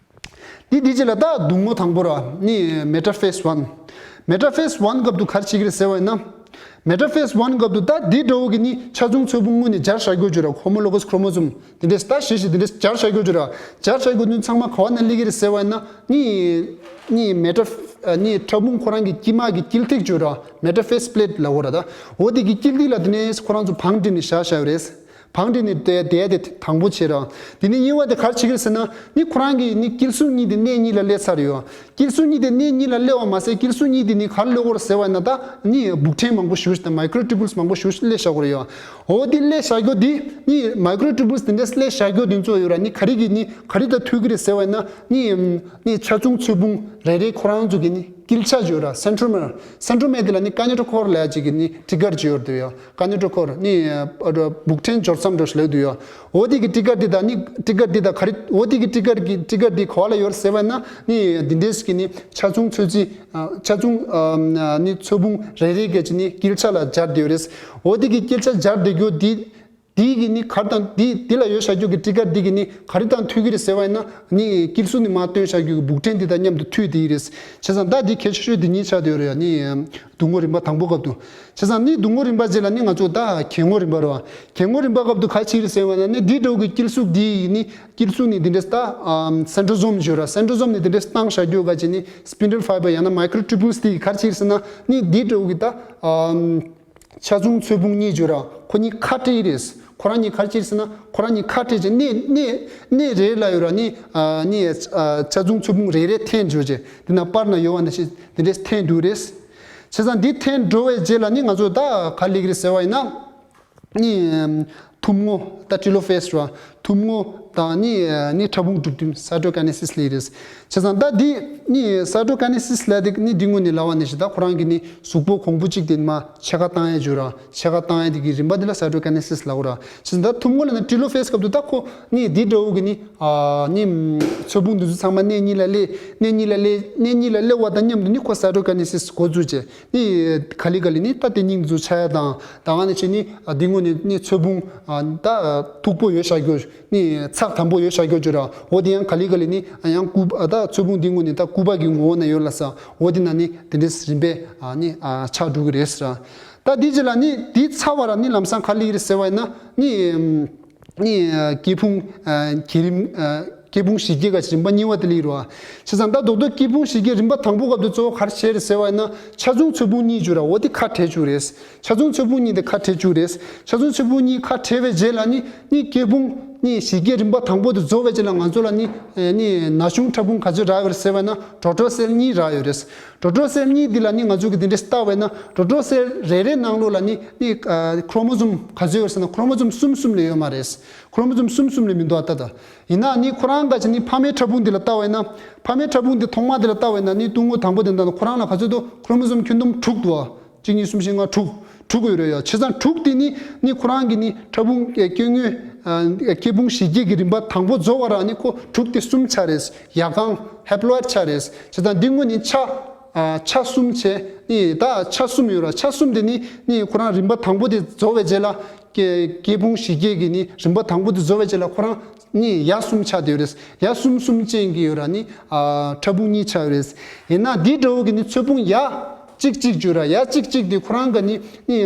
འདི་འདི་ཅི་ལ་ད་གདུང་མོ་དང་པོ་ར་ནི་metaphase one། metaphase one སྐབས་དུ་ག་རེ་བྱེད་ཀྱི་རེད་ཟེར་བ་ཡིན་ན། metaphase one སྐབས་དུ་ད་འདི་འདྲ་བོ་གི་ནི་ཆ་ཆུང་ཚོས་ཕུང་དངོས་ནི་སྦྱར་བཞག་རྒྱུ་བྱོས་ར། homologous chromosome འདི་འདྲས་ད་ཞེ་ཞེ་འདི་འདྲས་སྦྱར་བཞག་རྒྱུ་བྱོས་ར། སྦྱར་བཞག་རྒྱུ་འདི་ཚང་མ་ག་བ་ན་སླེབས་ཀྱི་རེད་ཟེར་བ་ཡིན་ན་ནི་ནི་meta ནི་ཕྲ་ཕུང་ཁོ་རང་གི་དཀྱིལ་མ་གི་དཀྱིལ་ཐིག་བྱོས་ར། metaphase plate ལབ་དགོས་ར། ད་འོ་དེ་གི་དཀྱིལ་ཐིག་ལ་འདི་ནས་ཁོ་རང་ཚོ་བང་བསྒྲིགས་ནས་བཞག་བཞག་ཡོད་རེད། བང་བསྒྲིགས་ནས་བསྡད་བསྡད་དེ་དང་པོ་བྱས་ར། དེ་ནས་གཉིས་པ་དེ་ག་རེ་བྱེད་ཀྱི་རེད་ཟེར་ན་ནི་ཁོ་རང་གི་ནི་དཀྱིལ་གཟུགས་གཉིས་དེ་གནས་གཉིས་ལ་སླེབས་ཚར་ཡོད། དཀྱིལ་གཟུགས་གཉིས་དེ་གནས་གཉིས་ལ་སླེབས་པ་མ་ཟད་དཀྱིལ་གཟུགས་གཉིས་དེ་ནི་ག་རེ་སླེབས་ཀྱི་རེད་ཟེར་བ་ཡིན་ན་ད་ནི་སྦུག་ཕྲན་མང་པོ་ཞིག་དང་microtubules མང་པོ་ཞིག་སླེབས་བཞག་གི་རེད་ཡོད། འོ་དེ་སླེབས་བཞག་རྒྱུ་དེ་ནི་microtubules དེ་འདྲས་སླེབས་བཞག་རྒྱུ་དེ་ཚོ་ཡོད་ར། ནི་ག་རེ་གི་ནི་ག་རེ་དང་མཐུད་ཀྱི་རེད་ཟེར་བ་ཡིན་ན་ནི་ནི་ཆ་ཆུང་ཚོས་ཕུང་རེ་རེ་ཁོ་རང་ཚོ་གི་ནི་དཀྱིལ་ཆ་བརྗོད་ར། centromere། centromere དེ་ལ་ནི་ཀ་ནེ་ཊོ་ཁོར་ལབ་ཡ་ཅིག་གི་ནི་ཊི་གར་ཅིག་ཡོད་རེད་ཡོད། ཀ་ནེ་ཊོ་ཁོར་ནི་ཨ་སྦུག་ཕྲན་འབྱོར་མཚམས་འདྲ་ཞིག་ལབ་ཀྱི་འདུག་ཡོད། འོ་དེ་གི་ཊི་གར་དེ་དང་ནི་ཊི་གར་དེ་དང་ག་རེ་འོ་དེ་གི་ཊི་གར་གི་ཊི་གར་དེ་ག་བ་ལ་ཡོད་རེད་ཟེར་བ་ན་ནི་འདི་འདྲས་ཀྱི་ནི་ཆ་ཆུང་ཚོས་རྩི་ཨ་ཆ་ཆུང་ཨ་ནི་ཚོས་ཕུང་རེ་རེ་གི་ཅིག་ནི་དཀྱིལ་ཆ་ལ་སྦྱར་བསྡད་ཡོད་རེད། འོ་དེ་གི་དཀྱིལ་ཆ་སྦྱར་བསྡད་རྒྱུ་དེ། དེ་གི་ནི་ག་རེ་དང་དེ་དེ་ལ་ཡོད་བཞག་རྒྱུ་གི་ཊི་གར་དེ་གི་ནི་ག་རེ་དང་མཐུད་ཀྱི་རེད་ཟེར་བ་ཡིན་ན་ནི་དཀྱིལ་གཟུགས་ནས་མར་བཏོན་བཞག་རྒྱུ་གི་སྦུག་ཕྲན་དེ་དང་མཉམ་དུ་མཐུད་དེ་ཡི་རེད། བྱས་ཙང་ད་དེ་གལ་ཆེ་ཤོས་དེ་གཉིས་ཆགས་བསྡད་ཡོད་རེད་ཡ། ནི་གདུང་མོ་རིམ་པ་དང་པོ་སྐབས་དུ། བྱས་ཙང་ནི་གདུང་མོ་རིམ་པ་རྗེས་ལ་ནི་ང་ཚོ་ད་གྱེན་ངོ་རིམ་པ་རེད་བ། གྱེན་ངོ་རིམ་པ་སྐབས་དུ་ག་རེ་བྱེད་ཀྱི་རེད་ཟེར་བ་ཡིན་ན་ནི་དེ་འདྲ་བོ་གི་དཀྱིལ་གཟུགས་དེ་ཡི་ནི་དཀྱིལ་གཟུགས་ནི་དེ་འདྲས་ད་centrosome བརྗོད་ར། centrosome ནི་དེ་འདྲས་བཏང་བཞག་རྒྱུ་ག་ཅིག་ནི་spindle fiber ཡང་ན་microtubules དེ་གི་ག་རེ་བྱེད་ཀྱི་རེད་ཟེར་ན་ནི་དེ་འདྲ་བོ་གི་ད། ཆ་ཆུང་ཚོས་ཕུང་གཉིས་བརྗོད་ར། ཁོ་གཉིས་ཁ་བྲལ་རེད། ཁོ་རང་གཉིས་ག་རེ་བྱེད་ཟེར་ན་ཁོ་རང་གཉིས་ཁ་བྲལ་བྱས་གནས་གནས་གནས་རེ་ལ་ཡོད་ར་ནི་ཨ་ནི་ཨ་ཆ་ཆུང་ཚོས་ཕུང་རེ་རེ་འཐེན་བརྗོད་བྱས་འདི་ན་པར་ན་ཡོད་བ་ནང་བཞིན་འདི་འདྲས་འཐེན་འདུག་རེད། བྱས་ཙང་འདི་འཐེན་འགྲོ་བའི་རྗེས་ལ་ནི་ང་ཚོ་ད་ག་རེ་སླེབས་ཀྱི་རེད་ཟེར་བ་ཡིན་ན། ནི་ཐུམ་ངོ་ད་ཊི་ལོ་ཕེ་སི་ར། ཐུབ་ངོ་དང་ནི་ནི་ཕྲ་ཕུང་གྲུབ་དུས་སའི་ཊོ་ཀ་ནེ་སིས་ལབ་རེད། བྱས་ཙང་ད་འདི་ནི་སའི་ཊོ་ཀ་ནེ་སིས་ལབ་དེ་ནི་འདི་དངོས་གནས་ལབ་པ་ནང་བཞིན་ད་ཁོ་རང་གི་ནི་གཟུགས་པོ་གོང་བུ་གཅིག་དེ་མར་ཕྱེད་ཀ་བཏང་ཡས་བརྗོད་ར། ཕྱེད་ཀ་བཏང་ཡས་དེ་གི་རིམ་པ་དེ་ལ་སའི་ཊོ་ཀ་ནེ་སིས་ལབ་དགོས་ར། བྱས་ཙང་ད་ཐུབ་ངོ་ལབ་ན་ཊི་ལོ་ཕེ་སི་སྐབས་དུ་ད་ཁོ་ནི་འདི་འདྲ་བོ་གི་ནི་ནི་ཚོས་ཕུང་འདི་ཚོ་ཚང་མ་སྣེ་གཉིས་ལ་སླེབས། སྣེ་གཉིས་ལ་སླེབས། སྣེ་གཉིས་ལ་སླེབས་པ་དང་མཉམ་དུ་ནི་ཁོ་སའི་ཊོ་ཀ་ནེ་སིས་འགོ་བཙུགས་བྱས། ནི་ག་ལེ་ག་ལེ་ནི་ད་དེ་སྙིང་འཛུགས་ཆགས་ཡ་དང་། ད་ག་ནང་བཞིན་ནི་འདི་དངོས་གནས་ནི་ཚོས་ཕུང་ད་མཐུག་པོ་ཡོད་ཤག་རྒྱུ། ནི་ཚགས་དམ་པོ་ཡོད་ཤག་རྒྱུ་བརྗོད་ར། འོ་དེ་ཡང་ག་ལེ་ག་ལེ་ནི་ཡང་སྐུད་པ་ད་ཚོས་ཕུང་འདི་དངོས་གནས་ད་སྐུད་པ་གི་ངོ་བོ་ན་ཡོད་ལ་ས། འོ་དེ་ན་ནི་དེ་འདྲའི་རིམ་པས་ནི་ཆགས་འགྲོ་གི་རེད་ཟེར་ར། ད་དེ་རྗེས་ལ་ནི་དེ་ཚར་བ་ར་ནི་ལམ་སང་ག་ལེ་རེད་ཟེར་བ་ཡིན་ན་ནི། ནི་སྐྱེས་ཕུང་བརྒྱུད་རིམ། སྐྱེས་ཕུང་བཞི་བརྒྱ་ག་རིམ་པ་གཉིས་པ་དེ་ལ་ཡོད་རེད་བ། བྱས་ཙང་ད་རྡོག་རྡོག་སྐྱེས་ཕུང་བཞི་བརྒྱ་རིམ་པ་དང་པོ་སྐབས་དུ་གཙོ་བོ་ག་རེ་བྱས་རེད་ཟེར་བ་ཡིན་ན་ཆ་ཆུང་ཚོས་ཕུང་གཉིས་བརྗོད་ར། འོ་དེ་ཁ་བྲལ་བཅུག་རེད། ཆ་ཆུང་ཚོས་ཕུང་གཉིས་དེ་ཁ་བྲལ་བཅུག་རེད། ཆ་ཆུང་ཚོས་ཕུང་གཉིས་ཁ་བྲལ་བའི་རྗེས་ལ་ནི་ནི་སྐྱེས་ཕུང་ནི་བཞི་བརྒྱ་རིམ་པ་དང་པོ་དེ་རྫོགས་པའི་རྗེས་ལ་ང་ཚོ་ལ་ནི་ནི་ན་ཆུང་ཕྲ་ཕུང་ག་ཚོད་རག་ཡོད་རེད་ཟེར་བ་ཡིན་ན་ཊོ་ཊལ་སེལ་གཉིས་རག་ཡོད་རེད། ཊོ་ཊལ་སེལ་གཉིས་འདི་ལ་ནི་ང་ཚོ་གི་འདི་འདྲས་བལྟ་བས་ན་ཊོ་ཊལ་སེལ་རེ་རེ་ནང་ལོགས་ལ་ནི་ནི་ཁྲོ་མོ་ཛོམ་ག་ཚོད་ཡོད་ཟེར་ན་ཁྲོ་མོ་ཛོམ་གསུམ་གསུམ་ལས་ཡོད་མ་རེད། ཁྲོ་མོ་ཛོམ་གསུམ་གསུམ་ལས་མི་འདུག་ཨ་ད་ད། ཡིན་ན་ནི་ཁོ་རང་ག་ཅི་ནི་ཕ་མའི་ཕྲ་ཕུང་འདི་ལ་བལྟ་བས་ན། ཕ་མའི་ཕྲ་ཕུང་འདི་ཐོག་མ་འདི་ལ་བལྟ་བས་ན་ནི་ཐུབ་ངོ་དང་པོ་དེ་འདྲ་ན་ཁོ་རང་ལ་ག་ཚོད་འདུག་ཁྲོ་མོ་ཛོམ་ཁྱོན་བསྡོམས་དྲུག་འདུག་ཨ། གཅིག་གཉིས་གསུམ་བཞི་ལྔ་དྲུག་དྲུག་ཡོད་རེད་ཡ། བྱས་ཙང་དྲུག་དེ་ནི་ནི་ཁོ་རང་གི་ནི་ཕྲ་ཕུང་སྐྱེ་དངོས་སྐྱེས་ཕུང་བཞི་བརྒྱ་གི་རིམ་པ་དང་པོ་རྫོགས་པ་ར་ནི་ཁོ་དྲུག་དེ་གསུམ་ཆགས་རེད། ཡ་གང་ཧེ་པ་ལོ་ཡིཌ་ཆགས་རེད། བྱས་ཙང་འདི་དངོས་ནི་ཆ། ཆ་གསུམ་བྱས། ནི་ད་ཆ་གསུམ་ཡོད་ར། ཆ་གསུམ་དེ་ནི་ནི་ཁོ་རང་རིམ་པ་དང་པོ་དེ་རྫོགས་པའི་རྗེས་ལ་སྐྱེ་སྐྱེས་ཕུང་བཞི་བརྒྱ་གི་ནི་རིམ་པ་དང་པོ་དེ་རྫོགས་པའི་རྗེས་ལ་ཁོ་རང་ནི་ཡ་གསུམ་ཆགས་བསྡད་ཡོད་རེད། ཡ་གསུམ་གསུམ་ཅན་གྱི་ཡོད་ར་ནི་ཕྲ་ཕུང་གཉིས་ཆགས་ཡོད་རེད། ཡིན་ན་འདི་འདྲ་བོ་གི་ནི་ཚོས་ཕུང་ཡ་གཅིག་གཅིག་བརྗོད་ར། ཡ་གཅིག་གཅིག་དེ་ཁོ་རང་གི་ནི་ནི།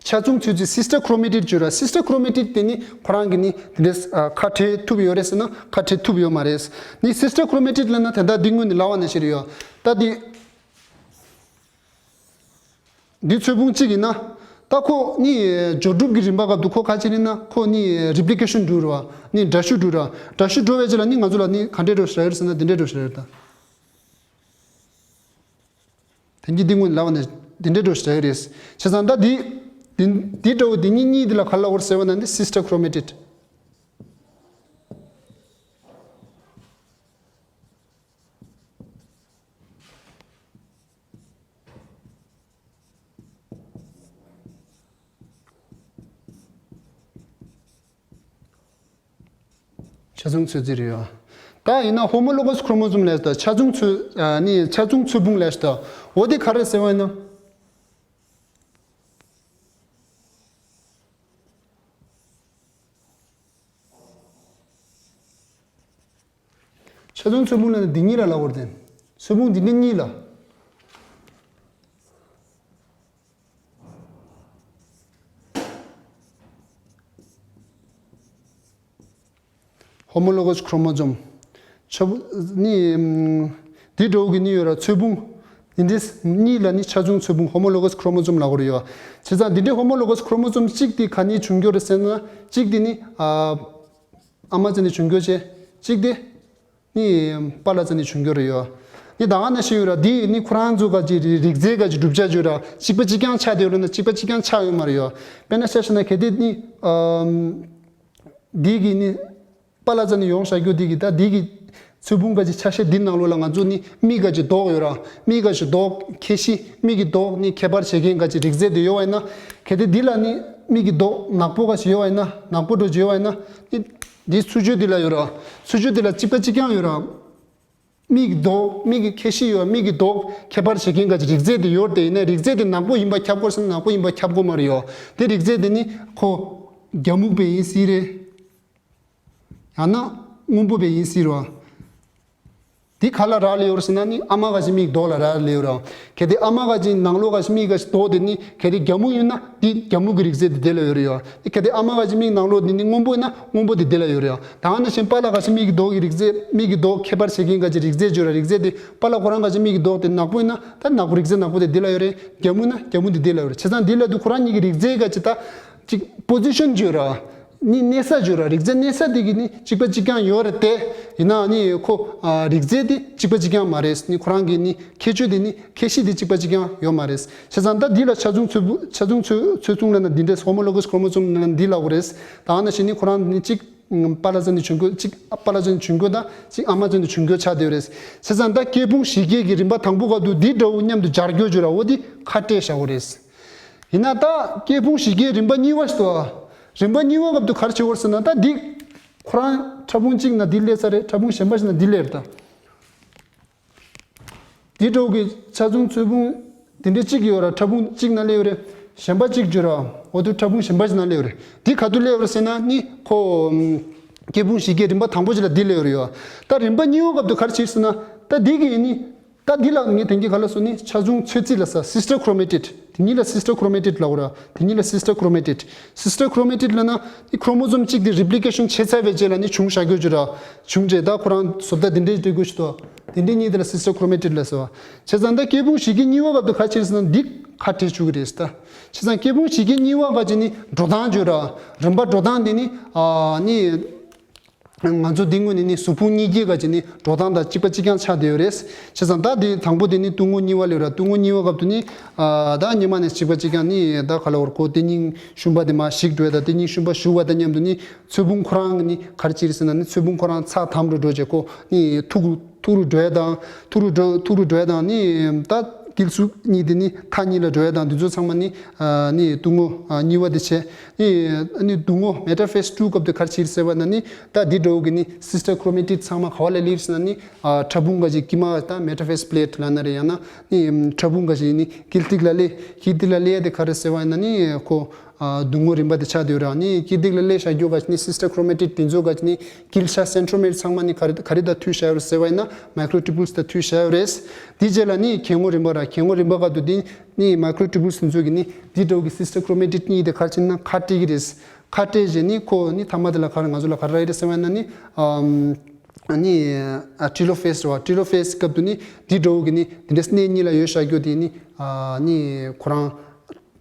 ཆ་ཆུང་ཚོས་ཕུང་སི་སི་ཊར་ཁྲོ་མེ་ཊིག་བརྗོད་ར། སི་སི་ཊར་ཁྲོ་མེ་ཊིག་དེ་ནི་ཁོ་རང་གི་ནི་དེ་འདྲས་ཁ་བྲལ་ཐུབ་ཡོད་རེད་ཟེར་ན་ཁ་བྲལ་ཐུབ་ཡོད་མ་རེད། ནི་སི་སི་ཊར་ཁྲོ་མེ་ཊིག་ལབ་ན་དེ་འདྲ་འདི་སྔོན་ནས་ལབ་པ་ནང་བཞིན་རེད་ཡོད། ད་འདི་འདི་ཚོས་ཕུང་གཅིག་ཡིན་ན། ད་ཁོ་ནི་འབྱོར་གྲུབ་ཀྱི་རིམ་པ་སྐབས་དུ་ཁོ་ག་ཅི་ཡིན་ན་ཁོ་ནི་རི་པི་ལི་ཀེ་ཤན་འགྲོ་ར། ནི་འདྲ་བཤུས་འགྲོ་ར། འདྲ་བཤུས་འགྲོ་བའི་རྗེས་ལ་ནི་ང་ཚོ་ལ་ནི་ག་འདྲས་འགྲོ་ཤེས་རེད་ཟེར་ན་འདི་འདྲས་འགྲོ་ཤེས་རེད་ད། དེང་གི་འདི་སྔོན་ལབ་པ་ནི་འདི་འདྲའི་འགྲོ་ཞིག་རེད། བྱས་ཙང་ད་འདི་འདི་འདི་འདྲ་བོ་འདི་གཉིས་གཉིས་འདི་ལ་ག་ལ་བོར་ཟེར་བ་ན་འདི་སི་སི་ཊར་ཁྲོ་མེ་ཊིག་ཆ་ཆུང་ཚོས་ཕུང་རེད་ཡ། ད་ཡིན་ན་ཧོ་མོ་ལོ་གོ་སི་ཁྲོ་མོ་ཛོམ་ལས་ད་ཆ་ཆུང་ཚོས་ནི་ཆ་ཆུང་ཚོས་ཕུང་ལས་ད། འོ་དེ་ག་རེ་ཟེར་བ་ཡིན་ན། ཆ་ཆུང་ཚོས་ཕུང་ལ་ནི་འདི་གཉིས་ལ་ལབ་དགོས་རེད་དེ། ཚོས་ཕུང་འདི་ནི་གཉིས་ལ། ཧོ་མོ་ལོ་གོ་སི་ཁྲོ་མོ་ཛོམ། ཆ་བུ་ནི། འདི་འདྲ་བོ་གི་ནི་ཡོད་ར་ཚོས་ཕུང་། འདི་འདྲའི་གཉིས་ལ་ནི་ཆ་ཆུང་ཚོས་ཕུང་ཧོ་མོ་ལོ་གོ་སི་ཁྲོ་མོ་ཛོམ་ལབ་དགོས་རེད་ཡོད། བྱས་ཙང་འདི་འདྲའི་ཧོ་མོ་ལོ་གོ་སི་ཁྲོ་མོ་ཛོམ་གཅིག་དེ་ག་ནས་བྱུང་རྒྱུ་རེད་ཟེར་ན་གཅིག་དེ་ནི། ཨ་མ་ཚོ་ནས་བྱུང་རྒྱུ་བྱས། གཅིག་དེ། ནི་པཱ་ལགས་ཚོ་ནས་བྱུང་རྒྱུ་རེད་ཡོད། ནི་ད་ག་ནང་བཞིན་ཡོད་ར་འདི་ནི་ཁོ་རང་ཚོ་ག་ཅིག་རིགས་རིགས་རྫས་ག་ཅིག་གྲུབ་ཆ་ཡོད་ར་གཅིག་པ་གཅིག་རྐྱང་ཆགས་བསྡད་ཡོད་ར་ན་གཅིག་པ་གཅིག་རྐྱང་ཆགས་ཡོད་མ་རེད་ཡོད། དཔེར་ན་ཆ་བཞག་ན་གལ་ཏེ་ནི། འདི་གི་ནི། པཱ་ལགས་ཚོ་ནས་ཡོང་བཞག་རྒྱུ་འདི་གི་ད་འདི་གི། ཚོས་ཕུང་ག་ཅིག་ཆ་ཤས་འདི་ནང་ལོགས་ལ་ང་ཚོ་ནི་མིག་ག་ཅིག་མདོག་ཡོད་ར། མིག་ག་ཅིག་མདོག་ཁྱད་གཞི་མིག་གི་མདོག་ནི་ཁྱད་པར་བྱེད་མཁན་ག་ཅིག་རིགས་རྫས་དེ་ཡོད་པ་ཡིན་ན། གལ་ཏེ་འདི་ལ་ནི་མིག་གི་མདོག་ནག་པོ་ག་ཅིག་ཡོད་པ་ཡིན་ན་ནག་པོ་འདྲ་ཅིག་ཡོད་པ་ཡིན་ན། ནི་འདི་ཚུར་ཕྱོགས་འདི་ལ་ཡོད་ར། ཚུར་ཕྱོགས་འདི་ལ་གཅིག་པ་གཅིག་རྐྱང་ཡོད་ར། མིག་གི་མདོག་མིག་གི་ཁྱད་གཞི་ཡོད་མིག་གི་མདོག་ཁྱད་པར་བྱེད་མཁན་ག་ཅིག་རིགས་རྫས་དེ་ཡོད་དེ་ཡིན་ན་རིགས་རྫས་དེ་ནག་པོ་ཡིན་པ་ཁྱབ་དགོས་ཟེར་ན་ནག་པོ་ཡིན་པ་ཁྱབ་དགོས་མ་རེད་ཡོད། དེ་རིགས་རྫས་དེ་ནི་ཁོ། རྒྱ་སྨུག་པའི་ཡིན་སྲིད་རེད། ཡང་ན་སྔོན་པོ་བས་ཡིན་སྲིད་རོ། འདི་ག་ལ་རག་ལས་ཡོད་ཟེར་ན་ནི་ཨ་མ་ག་ཅིག་མིག་མདོག་ལ་རག་ལས་ཡོད་རོ། གལ་ཏེ་ཨ་མ་ག་ཅིག་ནང་ལོགས་ག་ཅིག་མིག་ག་ཅིག་མདོག་དེ་ནི་གལ་ཏེ་རྒྱ་སྨུག་ཡིན་ན་འདི་རྒྱ་སྨུག་གི་རིགས་རྫས་དེ་དེ་ལ་ཡོད་རེད་ཡོད། གལ་ཏེ་ཨ་མ་ག་ཅིག་མིག་ནང་ལོགས་འདི་ནི་སྔོན་པོ་ཡིན་ན་སྔོན་པོ་དེ་དེ་ལ་ཡོད་རེད་ཡོད། ད་ག་ནང་བཞིན་པཱ་ལགས་ག་ཅིག་མིག་གི་མདོག་གི་རིགས་རྫས་མིག་གི་མདོག་ཁྱད་པར་བྱེད་མཁན་ག་ཅིག་རིགས་རྫས་བརྗོད་ར་རིགས་རྫས་དེ་པཱ་ལགས་ཁོ་རང་ག་ཅིག་མིག་གི་མདོག་དེ་ནག་པོ་ཡིན་ན་ད་ནག་པོ་རིགས་རྫས་ནག་པོ་དེ་དེ་ལ་ཡོད་རེད། རྒྱ་སྨུག་ན་རྒྱ་སྨུག་དེ་དེ་ལ་ཡོད་རེད། བྱས་ཙང་འདི་ལ་དུ་ཁོ་རང་གཉིས་ཀྱི་རིགས་རྫས་ག་ཅིག་ད་ཅིག་པོ་ཛི་ཤན་བརྗོད་ར། ནི་གནས་ས་བརྗོད་ར། རིགས་རྫས་གནས་ས་དེ་གི་ནི་གཅིག་པ་གཅིག་རྐྱང་ཡོད་རེད་དེ། ཡིན་ནའང་ནི་ཁོ་ཨ་རིགས་རྫས་དེ་གཅིག་པ་གཅིག་རྐྱང་མ་རེད། ནི་ཁོ་རང་གི་ནི་ཁྱད་ཆོས་དེ་ནི་ཁྱད་གཤིས་དེ་གཅིག་པ་གཅིག་རྐྱང་ཡོད་མ་རེད། བྱས་ཙང་ད་འདི་ལ་ཆ་མཚུངས་ཚོད་དཔག་ཆ་མཚུངས་ཚོད་ཚོད་མཚུངས་ལབ་ན་འདི་འདྲས། ཧོ་མོ་ལོ་གོས་ཁོ་རོ་མོ་སོམ་ལབ་ན་འདི་ལབ་དགོས་རེད། ད་ནང་བཞིན་ནི་ཁོ་རང་ནི་གཅིག་པཱ་ལགས་ཚོ་ནི་གྱོན་གོས། གཅིག་པཱ་ལགས་ཚོ་ནི་གྱོན་གོས་དང་གཅིག་ཨ་མ་ཚོ་ནི་གྱོན་གོས་ཆགས་བསྡད་ཡོད་རེད། བྱས་ཙང་ད་སྐྱེ་ཕུང་བཞི་སྐྱེ་གི་རིམ་པ་དང་པོ་སྐབས་དུ་འདི་འདྲ་བོ་མཉམ་དུ་སྦྱར་རྒྱུ་བརྗོད་ར། འོ་འདི་ཁ་བྲལ་བཞག་དགོས་རེད། ཡིན་ན་ད་སྐྱེ་ཕུང་བཞི་སྐྱེ་རིམ་པ་གཉིས་པ་ཞིག་འདུག་རིམ་པ་གཉིས་པ་སྐབས་དུ་ག་རེ་བྱེད་དགོས་ཟེར་ན། ད་འདི་ཁོ་རང་ཕྲ་ཕུང་གཅིག་ནང་འདི་སླེབས་ས་རེད། ཕྲ་ཕུང་གཞན་པ་ཞིག་ནང་འདི་སླེབས་རེད། ད་འདི་འདྲ་བོ་གི་ཆ་མཚུངས་ཚོད་དཔག་འདི་འདྲ་གཅིག་ཡོད་ར། ཕྲ་ཕུང་གཅིག་ནང་སླེབས་ཡོད་རེད། གཞན་པ་གཅིག་བརྗོད་ར། འོ་དུ་ཕྲ་ཕུང་གཞན་པ་ཞིག་ནང་སླེབས་ཡོད་རེད། འདི་ག་དུ་སླེབས་ཡོད་རེད་ཟེར་ན་ནི་ཁོ་སྐྱེ་ཕུང་བཞི་སྐྱེ་རིམ་པ་དང་པོ་ཞིག་ལ་འདི་སླེབས་ཡོད་རེད་ཡོད། ད་རིམ་པ་གཉིས་པ་སྐབས་དུ་ག་རེ་བྱེད་ཟེར་ན། ད་འདི་གི་ནི་ད་འདི་ལ་ངས་དེང་གི་ག་ལ་སོ་ནི་ཆ་མཚུངས་ཚོད་རྩིས་ལ་ས་སིས་ཊར་ཁོ་རོ་མེ་ཊིཌ། དེ་གཉིས་ལ་སིས་ཊར་ཁོ་རོ་མེ་ཊིཌ་ལབ་ར། དེ་གཉིས་ལ་སིས་ཊར་ཁོ་རོ་མེ་ཊིཌ། སིས་ཊར་ཁོ་རོ་མེ་ཊིཌ་ལབ་ན་ནི་ཁོ་རོ་མོ་སོམ་གཅིག་དེ་རི་པི་ལི་ཀེ་ཤན་བྱས་ཚར་བའི་རྗེས་ལ་ནི་བྱུང་བཞག་རྒྱུ་ཅིག་ར། བྱུང་རྗེས་ད་ཁོ་རང་བཟོ་ལྟ་དེ་འདྲའི་སྤྲད་དགོས་ཤིག་ཏོ། དེ་འདྲའི་གཉིས་དེ་ལ་སིས་ཊར་ཁོ་རོ་མེ་ཊིཌ་ལབ་ཟེར་བ། བྱས་ཙང་ད་སྐྱེ་ཕུང་བཞི་སྐྱེ་གཉིས་པ་སྐབས་དུ་ག་བྱེད་ཟེར་ན་འདི་ཁ་བྲལ་བཅུག་གི་རེད་ད། བྱས་ཙང་སྐྱེ་ཕུང་བཞི་སྐྱེ་གཉིས་པ་ག་ཅིག་ནི་འགྲོ་སྟངས་བརྗོད་ར། རིམ་པ་འགྲོ་སྟངས་དེ་ནི་ཨ་ནི། ང་ཚོ་འདི་སྔོན་ནས་ནི་གཟུགས་ཕུང་གཉིས་སྐྱེ་ག་ཅིག་ནི་འགྲོ་སྟངས་དང་གཅིག་པ་གཅིག་རྐྱང་ཆགས་བསྡད་ཡོད་རེད། བྱས་ཙང་ད་དེ་དང་པོ་དེ་ནི་ཏུ་ངོ་གཉིས་པ་ལས་ར། ཏུ་ངོ་གཉིས་པ་སྐབས་དུ་ནི་ཨ་ད་སྔོན་མ་ནས་གཅིག་པ་གཅིག་རྐྱང་ནི་ད་ག་ལ་བར་ཁོ་དེ་སྙིང་ཤུན་པ་དེ་མ་ཞིག་འགྲོ་ཡ་ད། དེ་སྙིང་ཤུན་པ་ཞུ་བ་དང་མཉམ་དུ་ནི་ཚོས་ཕུང་ཁོ་རང་གི་ནི་ག་རེ་བྱེད་རེད་ཟེར་ན་ནི་ཚོས་ཕུང་ཁོ་རང་ཚགས་དམ་རུ་འགྲོ་བྱས་ཁོ་ནི་ཐུག་རུ་ཐུག་རུ་འགྲོ་ཡ་དང་། ཐུག་རུ་འགྲོ་ཐུག་རུ་འགྲོ་ཡ་དང་ནི་ད་དཀྱིལ་ཚུགས་གཉིས་དེ་ནི་མཐའ་གཉིས་ལ་འགྲོ་ཡ་དང་འདི་ཚོ་ཚང་མ་ནི་ཨ་ནི་ཏུ་ངོ་ཨ་གཉིས་པ་དེ་བྱས། ནི་ནི་ཏུ་ངོ་མེ་ཊ་ཕེ་སི་ཊུ་སྐབས་དུ་ག་རེ་བྱེད་ཟེར་བ་ན་ནི་ད་འདི་འདྲ་བོ་གི་ནི་སིས་ཊར་ཁོ་རོ་མེ་ཊིཌ་ཚང་མ་ག་བ་ལ་སླེབས་ཟེར་ན་ནི་ཨ་ཕྲ་ཕུང་འགའ་ཞིག་དཀྱིལ་མ་དང་མེ་ཊ་ཕེ་སི་པི་ལེ་ཊི་ལབ་ན་རེད། ཡང་ན་ནི་ཕྲ་ཕུང་འགའ་ཞིག་ནི་དཀྱིལ་ཐིག་ལ་སླེབས། དཀྱིལ་ཐིག་ལ་སླེབས་ཡ་དེ་ག་རེ་ཟེར་བ་ཡིན་ན་ནི་ཁོ་ཨ་ཏུ་ངོ་རིམ་པ་དེ་ཆགས་བསྡད་ཡོད་ར། ནི་དཀྱིལ་ཐིག་ལ་སླེབས་བཞག་རྒྱུ་འགའ་ཞིག་ནི་སིས་ཊར་ཁོ་རོ་མེ་ཊིཌ་དེ་ཚོ་འགའ་ཞིག་ནི་དཀྱིལ་ཤ་སེན་ཊྲོ་མེར་ཚང་མ་ནི་ག་རེ་ག་རེ་དང་མཐུད་བཞག་ཡོད་རེད་ཟེར་བ་ཡིན་ན་མའི་ཀྲོ་ཊུ་བུལ་སི་དང་མཐུད་བཞག་ཡོད་རེད། དེ་རྗེས་ལ་ནི་གྱེན་ངོ་རིམ་པ་ར། གྱེན་ངོ་རིམ་པ་སྐབས་དུ་དེ་ནི་མའི་ཀྲོ་ཊུ་བུལ་སི་དེ་ཚོ་གི་ནི་འདི་འདྲ་བོ་གི་སིས་ཊར་ཁོ་རོ་མེ་ཊིཌ་གཉིས་དེ་ག་རེ་བྱེད་ན་ཁ་བྲལ་གི་རེད། ཁ་བྲལ་རྗེས་ནི་ཁོ་ནི་མཐའ་མ་དེ་ལ་ག་རེ་ང་ཚོ་ལ་ག་རེ་རག་གི་རེད་ཟེར་བ་ཡིན་ན་ནི་ཨམ། ནི་ཨ་ཊི་ལོ་ཕེ་སི་རེད་བ། ཊི་ལོ་ཕེ་སི་སྐབས་དུ་ནི་འདི་འདྲ་བོ་གི་ནི་འདི་འདྲ་སྣེ་གཉིས་ལ་ཡོད་བཞག་རྒྱུ་དེ་ནི་ཨ་ནི་ཁོ་རང་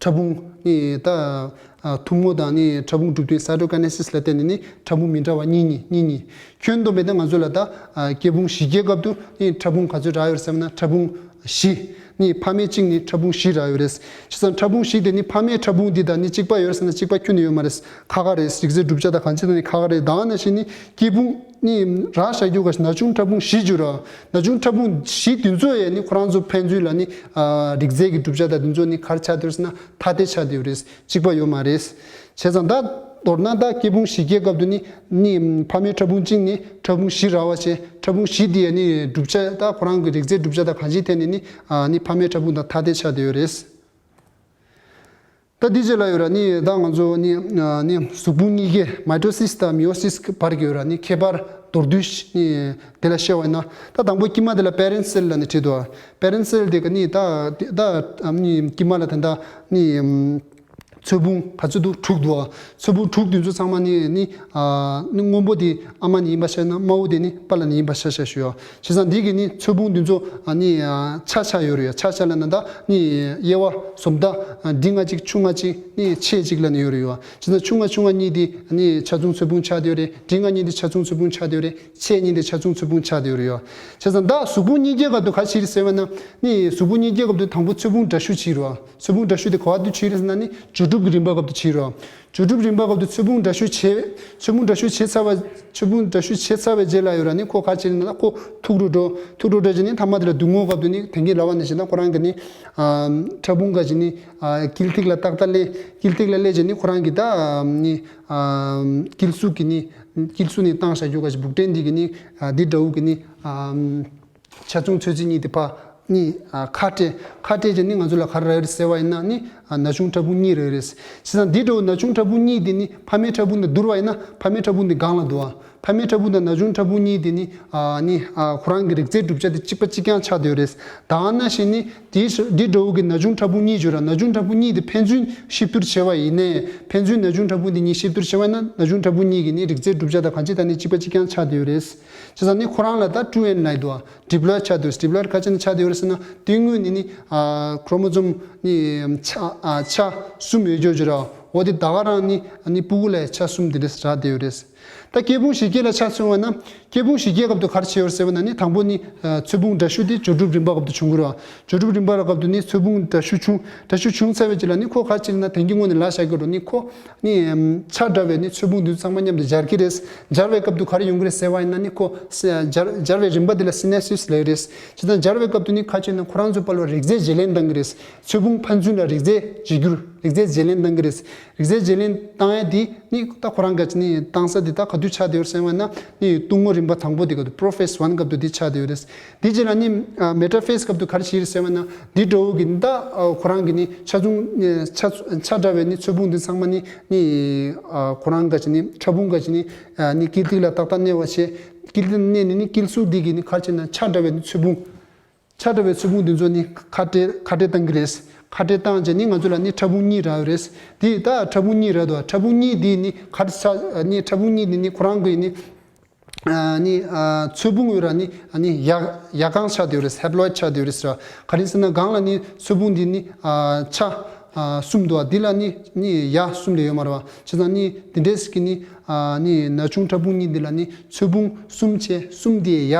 ཕྲ་ཕུང་ནི་ད་ཨ་ཐུང་ངུ་དང་ནི་ཕྲ་ཕུང་གྲུབ་དོན་སའི་ཊོ་ཀའི་ནེ་སིས་ལ་བརྟེན་ནས་ནི་ཕྲ་ཕུང་མི་འདྲ་བ་གཉིས་གཉིས་གཉིས་གཉིས། ཁྱོན་བསྡོམས་པས་ད་ང་ཚོ་ལ་ད་ཨ་སྐྱེ་ཕུང་བཞི་སྐྱེ་སྐབས་དུ་ནི་ཕྲ་ཕུང་ག་ཚོད་རག་ཡོད་ཟེར་བ་ན་ཕྲ་ཕུང་བཞི། ནི་ཕ་མེས་གཅིག་ནི་ཕྲ་ཕུང་བཞི་རག་ཡོད་རེད། བྱས་ཙང་ཕྲ་ཕུང་བཞི་དེ་ནི་ཕ་མེས་ཕྲ་ཕུང་འདི་དང་ནི་གཅིག་པ་ཡོད་ཟེར་ན་གཅིག་པ་ཁྱོན་ནས་ཡོད་མ་རེད། ཁག་ཁག་རེད། རིགས་རྫས་གྲུབ་ཆ་དང་གང་ཅི་དང་ནི་ཁག་ཁག་རེད། དེ་ནང་བཞིན་ནི་སྐྱེ་ཕུང་ནི་རག་བཞག་རྒྱུ་ག་ཞིག་ན་ཆུང་ཕྲ་ཕུང་བཞི་བརྗོད་ར། ན་ཆུང་ཕྲ་ཕུང་བཞི་དེ་ཚོ་ཡས་ནི་ཁོ་རང་ཚོ་ཕན་ཚུན་ལ་ནི་ཨ་རིགས་རྫས་ཀྱི་གྲུབ་ཆ་དང་དེ་ཚོ་ནི་ག་རེ་ཆགས་བསྡད་ཡོད་ཟེར་ན་ཐ་དད་ཆགས་བསྡད་ཡོད་རེད། གཅིག་པ་ཡོད་མ་རེད། བྱས་ཙང་ད་མདོར་ན་ད་སྐྱེ་ཕུང་བཞི་སྐྱེ་སྐབས་དུ་ནི་ནི་ཕ་མའི་ཕྲ་ཕུང་གཅིག་ནི་ཕྲ་ཕུང་བཞི་རག་པ་བྱས། ཕྲ་ཕུང་བཞི་དེ་ཡས་ནི་གྲུབ་ཆ་ད་ཁོ་རང་གི་རིགས་རྫས་གྲུབ་ཆ་དང་གང་ཅིའི་ཐད་ནས་ནི་ཨ་ནི་ཕ་མའི་ཕྲ་ཕུང་དང་ཐ་དད་ཆགས་བསྡད་ཡོད་རེད། ད་འདི་རྗེས་ལ་ཡོད་ར་ནི་ད་ང་ཚོ་ནི་ཨ་ནི་གཟུགས་ཕུང་གཉིས་ཀའི་མའི་ཊོ་སིས་དང་མི་ཡོ་སིས་ཀྱི་བར་གྱི་ཡོད་ར་ནི་ཁྱད་པར་མདོར་བསྡུས་ཤིག་ནི་དེ་ལ་བཤད་པ་ཡིན་ན། ད་དང་པོ་དཀྱིལ་མ་དེ་ལ་པེ་རེན་སེལ་ལབ་ནས་བྲིས་འདུག་པེ་རེན་སེལ་དེ་ག་ནི་ད་ད་ནི་དཀྱིལ་མ་ལ་ད་ད་ནི་ཚོས་ཕུང་ག་ཚོད་འདུག་དྲུག་འདུག་ཚོས་ཕུང་དྲུག་དེ་ཚོ་ཚང་མ་ནི་ནི་ཨ་ནི་སྔོན་པོ་དེ་ཨ་མ་ནི་ཡིན་པ་ཤར་ན་དམར་པོ་དེ་ནི་པཱ་ལགས་ནི་ཡིན་པ་ཤར་ཤར་ཞུ་ཡོད། བྱས་ཙང་འདི་གི་ནི་ཚོས་ཕུང་འདི་ཚོ་ཨ་ནི་ཨ་ཆ་ཆ་ཡོད་རེད་ཡ། ཆ་ཆ་ལབ་ན་ད་ནི་དབྱེ་བ་སུམ་ད་ཨ་འབྲིང་ང་གཅིག་ཆུང་ང་གཅིག་ནི་ཆེ་གཅིག་ལབ་ནི་ཡོད་རེད་ཡ། བྱས་ཙང་ཆུང་ང་ཆུང་ང་གཉིས་དེ་ནི་ཆ་མཚུངས་ཚོས་ཕུང་ཆགས་བསྡད་ཡོད་རེད། འབྲིང་ང་གཉིས་དེ་ཆ་མཚུངས་ཚོས་ཕུང་ཆགས་བསྡད་ཡོད་རེད། ཆེ་གཉིས་དེ་ཆ་མཚུངས་ཚོས་ཕུང་ཆགས་བསྡད་ཡོད་རེད་ཡ། བྱས་ཙང་ད་གཟུགས་ཕུང་གཉིས་ཀའི་སྐབས་དུ་ག་ཅི་རེད་ཟེར་བ་ན་ནི་གཟུགས་ཕུང་གཉིས་ཀའི་སྐབས་དུ་དང་པོ་ཚོས་ཕུང་འདྲ་བཤུས་བྱེད་རེད་ཡ། ཚོས་ཕུང་འདྲ་བཤུས་དེ་ག་བ་དུ་བྱེད་རེད་ཟེར་ན་ནི་བྱུ་སྒྲུབ་ཀྱི་རིམ་པ་སྐབས་དུ་བྱེད་རེད་ཡ། བྱུ་སྒྲུབ་རིམ་པ་སྐབས་དུ་ཚོས་ཕུང་འདྲ་བཤུས་བྱས། ཚོས་ཕུང་འདྲ་བཤུས་བྱས་ཚར་བ། ཚོས་ཕུང་འདྲ་བཤུས་བྱས་ཚར་བའི་རྗེས་ལ་ཡོད་ར་ནི་ཁོ་ག་ཅི་ན་ཁོ་ཐུག་རུ་འགྲོ། ཐུག་རུ་འགྲོ་རྗེས་ནི་མཐའ་མ་དེ་ལ་མདུང་ངོ་སྐབས་དུ་ནི་དེང་གི་ལབ་པ་ནང་བཞིན་ན་ཁོ་རང་གི་ནི་ཨ་ཕྲ་ཕུང་ག་ཅི་ནི་ཨ་དཀྱིལ་ཐིག་ལ་ཏག་ཏག་སླེབས། དཀྱིལ་ཐིག་ལ་སླེབས་རྗེས་ནི་ཁོ་རང་གི་ད་ཨ་ནི་ཨ་དཀྱིལ་གཟུགས་ཀྱི་ནི་དཀྱིལ་གཟུགས་ནི་བཏང་བཞག་རྒྱུ་ག་ཅི་སྦུག་ཕྲན་འདི་གི་ནི་ཨ་འདི་འདྲ་བོ་གི་ནི་ཨ། ཆ་མཚུངས་ཚོད་རྩིས་གཉིས་དེ་ཕ་ནི་ཨ་ཁ་བྲལ། ཁ་བྲལ་རྗེས་ནི་ང་ཚོ་ལ་ག་རེ་རག་ཡོད་རེད་ཟེར་བ་ཡིན་ན་ནི་ཨ་ན་ཆུང་ཕྲ་ཕུང་གཉིས་རག་ཡོད་རེད། བྱས་ཙང་འདི་འདྲ་བོ་ན་ཆུང་ཕྲ་ཕུང་གཉིས་དེ་ནི་ཕ་མའི་ཕྲ་ཕུང་དང་བསྡུར་བ་ཡིན་ན་ཕ་མའི་ཕྲ་ཕུང་དེ་སྒང་ལ་འདུག་ཨ། ཕ་མའི་ཕྲ་ཕུང་དང་ན་ཆུང་ཕྲ་ཕུང་གཉིས་དེ་ནི་ཨ་ནི་ཨ་ཁོ་རང་གི་རིགས་རྫས་གྲུབ་ཆ་དེ་གཅིག་པ་གཅིག་རྐྱང་ཆགས་བསྡད་ཡོད་རེད། ད་ནང་བཞིན་ནི་དེའི་ཤ་འདི་འདྲ་བོ་གི་ན་ཆུང་ཕྲ་ཕུང་གཉིས་བརྗོད་ར། ན་ཆུང་ཕྲ་ཕུང་གཉིས་དེ་ཕན་ཚུན་གཤིབ་བསྡུར་བྱས་པ་ཡིན་ནའི་ཕན་ཚུན་ན་ཆུང་ཕྲ་ཕུང་དེ་གཉིས་གཤིབ་བསྡུར་བྱས་པ་ཡིན་ན་ན་ཆུང་ཕྲ་ཕུང་གཉིས་ཀྱི་ནི་རིགས་རྫས་གྲུབ་ཆ་དང་གང་ཅི་དང་ནི་གཅིག་པ་གཅིག་རྐྱང་ཆགས་བསྡད་ཡོད་རེད། བྱས་ཙང་ནི་ཁོ་རང་ལ་ད་ཀྲུ་ཨེན་ལབ་འདུག་ཨ། ཏྲི་པ་ལེཊ་ཆགས་འདུག་ཏྲི་པ་ལེཊ་ག་ཅི་ནས་ཆགས་བསྡད་ཡོད་རེད་ཟེར་ན་དེ་སྔོན་ནི་ནི་ཨ་ཁོ་རོ་མོ་སོམ་ནི་ཆ་ཨ་ཆ་གསུམ་ཡོད་རྒྱུ་ཅིག་ར། འོ་དེ་ད་ག་རང་ནི་ནི་ཕྲུ་གུ་ལ་ཆ་གསུམ་དེ་འདྲས་རག་བསྡད་ཡོད་རེད། ད་སྐྱེས་ཕུང་བཞི་སྐྱེས་ལ་ཆ་མཚོན་པ་ན། སྐྱེས་ཕུང་བཞི་སྐྱེས་སྐབས་དུ་ག་རེ་བྱས་ཡོད་ཟེར་བ་ན་ནི། དང་པོ་ནི་ཚོས་ཕུང་འདྲ་བཤུས་དེ་བྱ་གྲུབ་རིམ་པ་སྐབས་དུ་བྱུང་གི་རེད་བ། བྱ་གྲུབ་རིམ་པ་ལ་སྐབས་དུ་ནི་ཚོས་ཕུང་འདྲ་བཤུས་བྱུང་། འདྲ་བཤུས་བྱུང་ཚར་བའི་རྗེས་ལ་ནི་ཁོ་ག་རེ་བྱས་ན། དེང་གི་ངོས་ནས་ལབ་བཞག་གི་རེད། ནི་ཁོ་ནི་ཆ་འདྲ་བའི་ནི་ཚོས་ཕུང་དེ་ཚོ་ཚང་མ་མཉམ་དུ་སྦྱར་གྱི་རེད། སྦྱར་བའི་སྐབས་དུ་ག་རེ་ཡོང་གི་རེད་ཟེར་བ་ཡིན་ན་ནི། ཁོ་སྦྱར་སྦྱར་བའི་རིམ་པ་དེ་ལ་སི་ནེབ་སིས་ལབ་ཀྱི་རེད། བྱས་ཙང་སྦྱར་བའི་སྐབས་དུ་ནི་ག་རེ་བྱས་ན། ཁོ་རང་ཚོའི་བར་ལ་རིགས་རྫས་བརྗེ་ལེན་གཏང་གི་རེད། ཚོས་ཕུང་ཕན་ཚུན་ལ་རིགས་རྫས་བརྗེ་སྒྱུར། རིགས་རྫས་བརྗེ་ལེན་གཏང་གི་རེད། རིགས་རྫས་བརྗེ་ལེན་བཏང་ཡ་དེ་ནི་ད་ཁོ་རང་ག་ཅི་ནི་བཏང་ས་དེ་ད་ག་དུས་ཆགས་བསྡད་ཡོད་ཟེར་བ་ན། ནི་གཏུམ་མོ་རིམ་པ་དང་པོ་དེ་སྐབས་དུ། པྲོ་ཕེ་སི་ཝན་སྐབས་དུ་དེ་ཆགས་བསྡད་ཡོད་རེད། དེ་རྗེས་ལ་ནི་མེ་ཊ་ཕེ་སི་སྐབས་དུ་ག་རེ་བྱེད་ཀྱི་རེད་ཟེར་བ་ན། འདི་འདྲ་བོ་གི་ནི་ད་ཁོ་རང་གི་ནི་ཆ་ཚང་ཆ་ཆ་འདྲ་བའི་ནི་ཚོས་ཕུང་འདི་ཚང་མ་ནི་ནི་ཁོ་རང་ག་ཅི་ནི་ཕྲ་ཕུང་ག་ཅི་ནི་ནི་དཀྱིལ་ཐིག་ལ་ཏག་ཏག་གནས་པ་བྱས། དཀྱིལ་ཐིག་ལ་གནས་ནས་ནི་དཀྱིལ་གཟུགས་འདི་གི་ནི་ག་རེ་བྱས་ན། ཆ་འདྲ་བའི་ནི་ཚོས་ཕུང་། ཆ་འདྲ་བའི་ཚོས་ཕུང་འདི་ཚོ་ནི་ཁ་བྲལ་ཁ་བྲལ་བཏང་གི་རེད། ཁ་བྲལ་བཏང་རྗེས་ནི་ང་ཚོ་ལ་ནི་ཕྲ་ཕུང་གཉིས་རག་ཡོད་རེད། དེ་ད་ཕྲ་ཕུང་གཉིས་རག་འདུག་ཕྲ་ཕུང་གཉིས་འདི་ནི་ག་རེ་ཆགས་ནི། ཕྲ་ཕུང་གཉིས་འདི་ནི་ཁོ་རང་གི་ནི་ནི་ཚོས་ཕུང་ཡོད་ར་ནི་ནི་ཡ་ཡ་རྐང་ཆགས་བསྡད་ཡོད་རེད། ཧེ་པ་ལོ་ཡིཌ་ཆགས་བསྡད་ཡོད་རེད་ཟེར་བ། ག་རེ་ཟེར་ན། སྒང་ལ་ནི་ཚོས་ཕུང་འདི་ནི་ཆ་གསུམ་འདུག་འདི་ལ་ནི་ནི་ཡ་གསུམ་ལས་ཡོད་མ་རེད་བ། བྱས་ཙང་ནི་འདི་འདྲས་ཀྱི་ནི་ནི་ན་ཆུང་ཕྲ་ཕུང་གཉིས་འདི་ལ་ནི་ཚོས་ཕུང་གསུམ་བྱས། གསུམ་དེ་ཡ།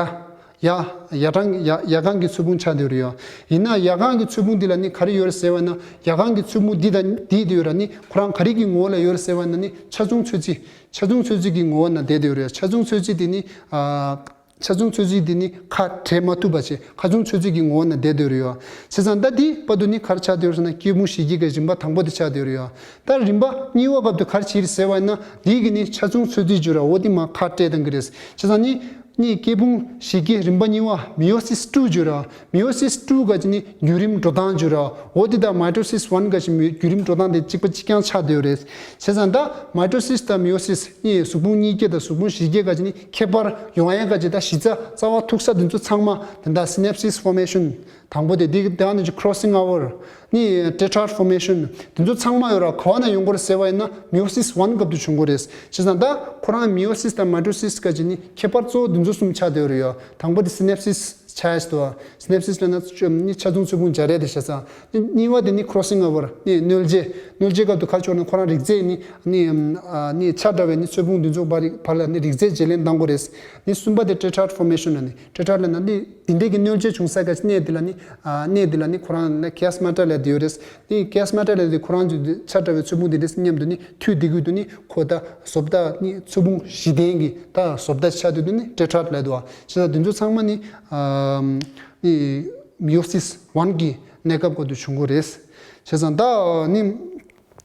ཡ། ཡ་གྲངས་ཡ་ཡ་རྐང་གི་ཚོས་ཕུང་ཆགས་བསྡད་ཡོད་རེད་ཡ། ཡིན་ན་ཡ་རྐང་གི་ཚོས་ཕུང་འདི་ལ་ནི་ག་རེ་ཡོད་རེད་ཟེར་བ་ན། ཡ་རྐང་གི་ཚོས་ཕུང་འདི་དང་འདི་དེ་ཡོད་ར་ནི་ཁོ་རང་ག་རེ་གི་ངོ་བོ་ལ་ཡོད་རེད་ཟེར་བ་ན་ནི་ཆ་ཚང་ཚོས་རྩི། ཆ་ཚང་ཚོས་རྩི་གི་ངོ་བོ་ན་བསྡད་བསྡད་ཡོད་རེད་ཡ། ཆ་ཚང་ཚོས་རྩི་དེ་ནི་ཨ། ཆ་ཚང་ཚོས་རྩི་དེ་ནི་ཁ་བྲལ་མ་ཐུབ་པ་བྱས། ཆ་ཚང་ཚོས་རྩི་གི་ངོ་བོ་ན་བསྡད་བསྡད་ཡོད་རེད་ཡ། བྱས་ཙང་ད་འདི་བར་དུ་ནི་ག་རེ་ཆགས་བསྡད་ཡོད་རེད་ཟེར་ན། སྐྱེས་ཕུང་བཞི་སྐྱེས་ཀྱི་རིམ་པ་དང་པོ་དེ་ཆགས་བསྡད་ཡོད་རེད་ཡ། ད་རིམ་པ་གཉིས་པ་སྐབས་དུ་ག་རེ་བྱེད་རེད་ཟེར་བ་ཡིན་ན། འདི་གི་ནི་ཆ་ཚང་ཚོས་རྩི་བྱས་ར། འོ་དེ་མར་ཁ་བྲལ་བཏང་གི་རེད། བྱས་ཙང་ནི་ནི་སྐྱེས་ཕུང་བཞི་སྐྱེས་རིམ་པ་གཉིས་པ་མེ་ཡོ་སིས་ཊུ་བྱས་ར། མེ་ཡོ་སིས་ཊུ་ག་ཅི་ནི་བརྒྱུད་རིམ་འགྲོ་སྟངས་བྱས་ར། འོ་དེ་དང་མའི་ཊོ་སིས་ཝན་ག་ཅི་མི་བརྒྱུད་རིམ་འགྲོ་སྟངས་དེ་གཅིག་པ་གཅིག་རྐྱང་ཆགས་བསྡད་ཡོད་རེད། བྱས་ཙང་ད་མའི་ཊོ་སིས་དང་མེ་ཡོ་སིས་ནི་གཟུགས་ཕུང་གཉིས་སྐྱེས་དང་གཟུགས་ཕུང་བཞི་སྐྱེས་ག་ཅི་ནི་ཁྱད་པར་ཡོང་ཡ་ག་ཅི། ད་གཞི་རྩ་རྩ་བ་ཐུག་ས་དེ་ཚོ་ཚང་མ་དེ་འདྲ་སི་ནེབ་སིས་ཕོར་མེ་ཤན། དང་པོ་དེ་དེ་དེ་ནི་ཀྲོ་སིང་ཨོ་ཝར། ནི་ཊེ་ཊྲ་ཌི་ཕོར་མེ་ཤན། དེ་ཚོ་ཚང་མ་ཡོད་ར། ག་བ་ན་ཡོང་གི་རེད་ཟེར་བ་ཡིན་ན་མེ་ཡོ་སིས་ཝན་སྐབས་དུ་བྱུང་གི་རེད། བྱས་ཙང་ད་ཁོ་རང་མེ་ཡོ་སིས་དང་མའི་ཊོ་སིས་ག་ཅི་ནི་ཁྱད་པར་གཙོ་བོ་དེ་ཚོ་གསུམ་ཆགས་བསྡད་ཡོད་རེད་ཡ། དང་པོ་དེ་སི་ནེབ་སིས་ཆགས་ཡ་ཞིག་འདུག་སི་ནེབ་སིས་ལབ་ན་ནི་ཆ་ཚང་ཚོས་ཕུང་སྦྱར་ཡ་དེ་བྱས་ཙང་། ནི་གཉིས་པ་དེ་ནི་ཀྲོ་སིང་ཨོ་ཝར། ནི་གནོད་བྱེད། གནོད་བྱེད་སྐབས་དུ་ག་ཅི་ཡོང་ན། ཁོ་རང་རིགས་རྫས་ནི་ནི་ནི་ཆ་འདྲ་བའི་ནི་ཚོས་ཕུང་དེ་ཚོ་བར་བར་ལ་ནི་རིགས་རྫས་བརྗེ་ལེན་གཏང་དགོས་རེད། ནི་གསུམ་པ་དེ་ཊེ་ཊྲ་ཌི་ཕོར་མེ་ཤན་ལ་ནི། ཊེ་ཊྲ་ཌི་ལབ་ན་ནི་དེ་འདྲས་ཀྱི་གནོད་བྱེད་བྱུང་ས་ག་ཅི་གནས་དེ་ལ་ནི་ཨ་གནས་དེ་ལ་ནི་ཁོ་རང་ལ་ཀི་ཨོ་སི་མ་ཊ་ལབ་དེ་ཡོད་རེད། ནི་ཀི་ཨོ་སི་མ་ཊ་ལབ་དེ་ཁོ་རང་ཚོ་ཆ་འདྲ་བའི་ཚོས་ཕུང་དེ་འདྲས་མཉམ་དུ་ནི་མཐུད་དེ་གི་དུ་ནི་ཁོ་ད་བཟོ་ལྟ་ནི་ཚོས་ཕུང་བཞི་ལྡན་གྱི་ད་བཟོ་ལྟ་ཆགས་དུས་དུ་ནི་ཊེ་ཊྲ་ཌི་ལབ་འདུག་བ། བྱས་ཙང་དེ་ཚོ་ཚང་མ་ནི་ཨ་ནི་མེ་ཡོ་སིས་ཝན་གྱི་གནས་སྐབས་སྐབས་དུ་བྱུང་གི་རེད། བྱས་ཙང་ད་ནི་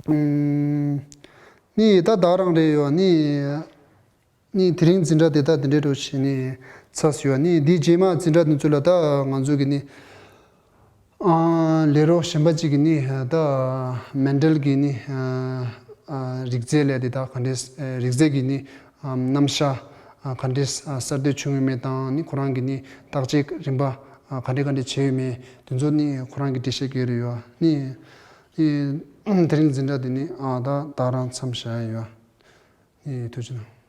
ཨུམ་ནི་ད་ད་རང་རེད་ཡོད་ནི། ནི་དེ་རིང་འཛིན་གྲྭ་དེ་དག་དེ་འདྲའི་འགྲོ་བྱས་ནས་ཚར་སོང་ཡ། ནི་འདིའི་རྗེས་མ་འཛིན་གྲྭ་དེ་ཚོ་ལ་ད་ང་ཚོ་གི་ནི་ཨ་ལས་རོགས་གཞན་པ་གཅིག་གིས་ནི་ད་མེན་ཌེལ་གྱི་ནི་ཨ་ཨ་རིགས་རྫས་ལས་དེ་དག་ག་འདྲས། ཨ་རིགས་རྫས་ཀྱི་ནི་ཨ་རྣམ་གཞག་ཨ་ག་འདྲས་ཨ་གསར་གཏོད་བྱུང་ཡོད་མེད་དང་། ནི་ཁོ་རང་གི་ནི་བརྟག་དཔྱད་རིམ་པ་ཨ་ག་འདྲས་ག་འདྲས་བྱས་ཡོད་མེད་དེ་ཚོ་ནི་ཁོ་རང་གིས་འགྲེལ་བཤད་རྒྱག་གི་ཡོད་རེད་ཡ། ནི་ནི་དེ་རིང་འཛིན་གྲྭ་དེ་ནི་ཨ་ད་ད་རང་མཚམས་བཞག་ཡ་ཡོད། ནི་ཐུགས་རྗེ་གནང་།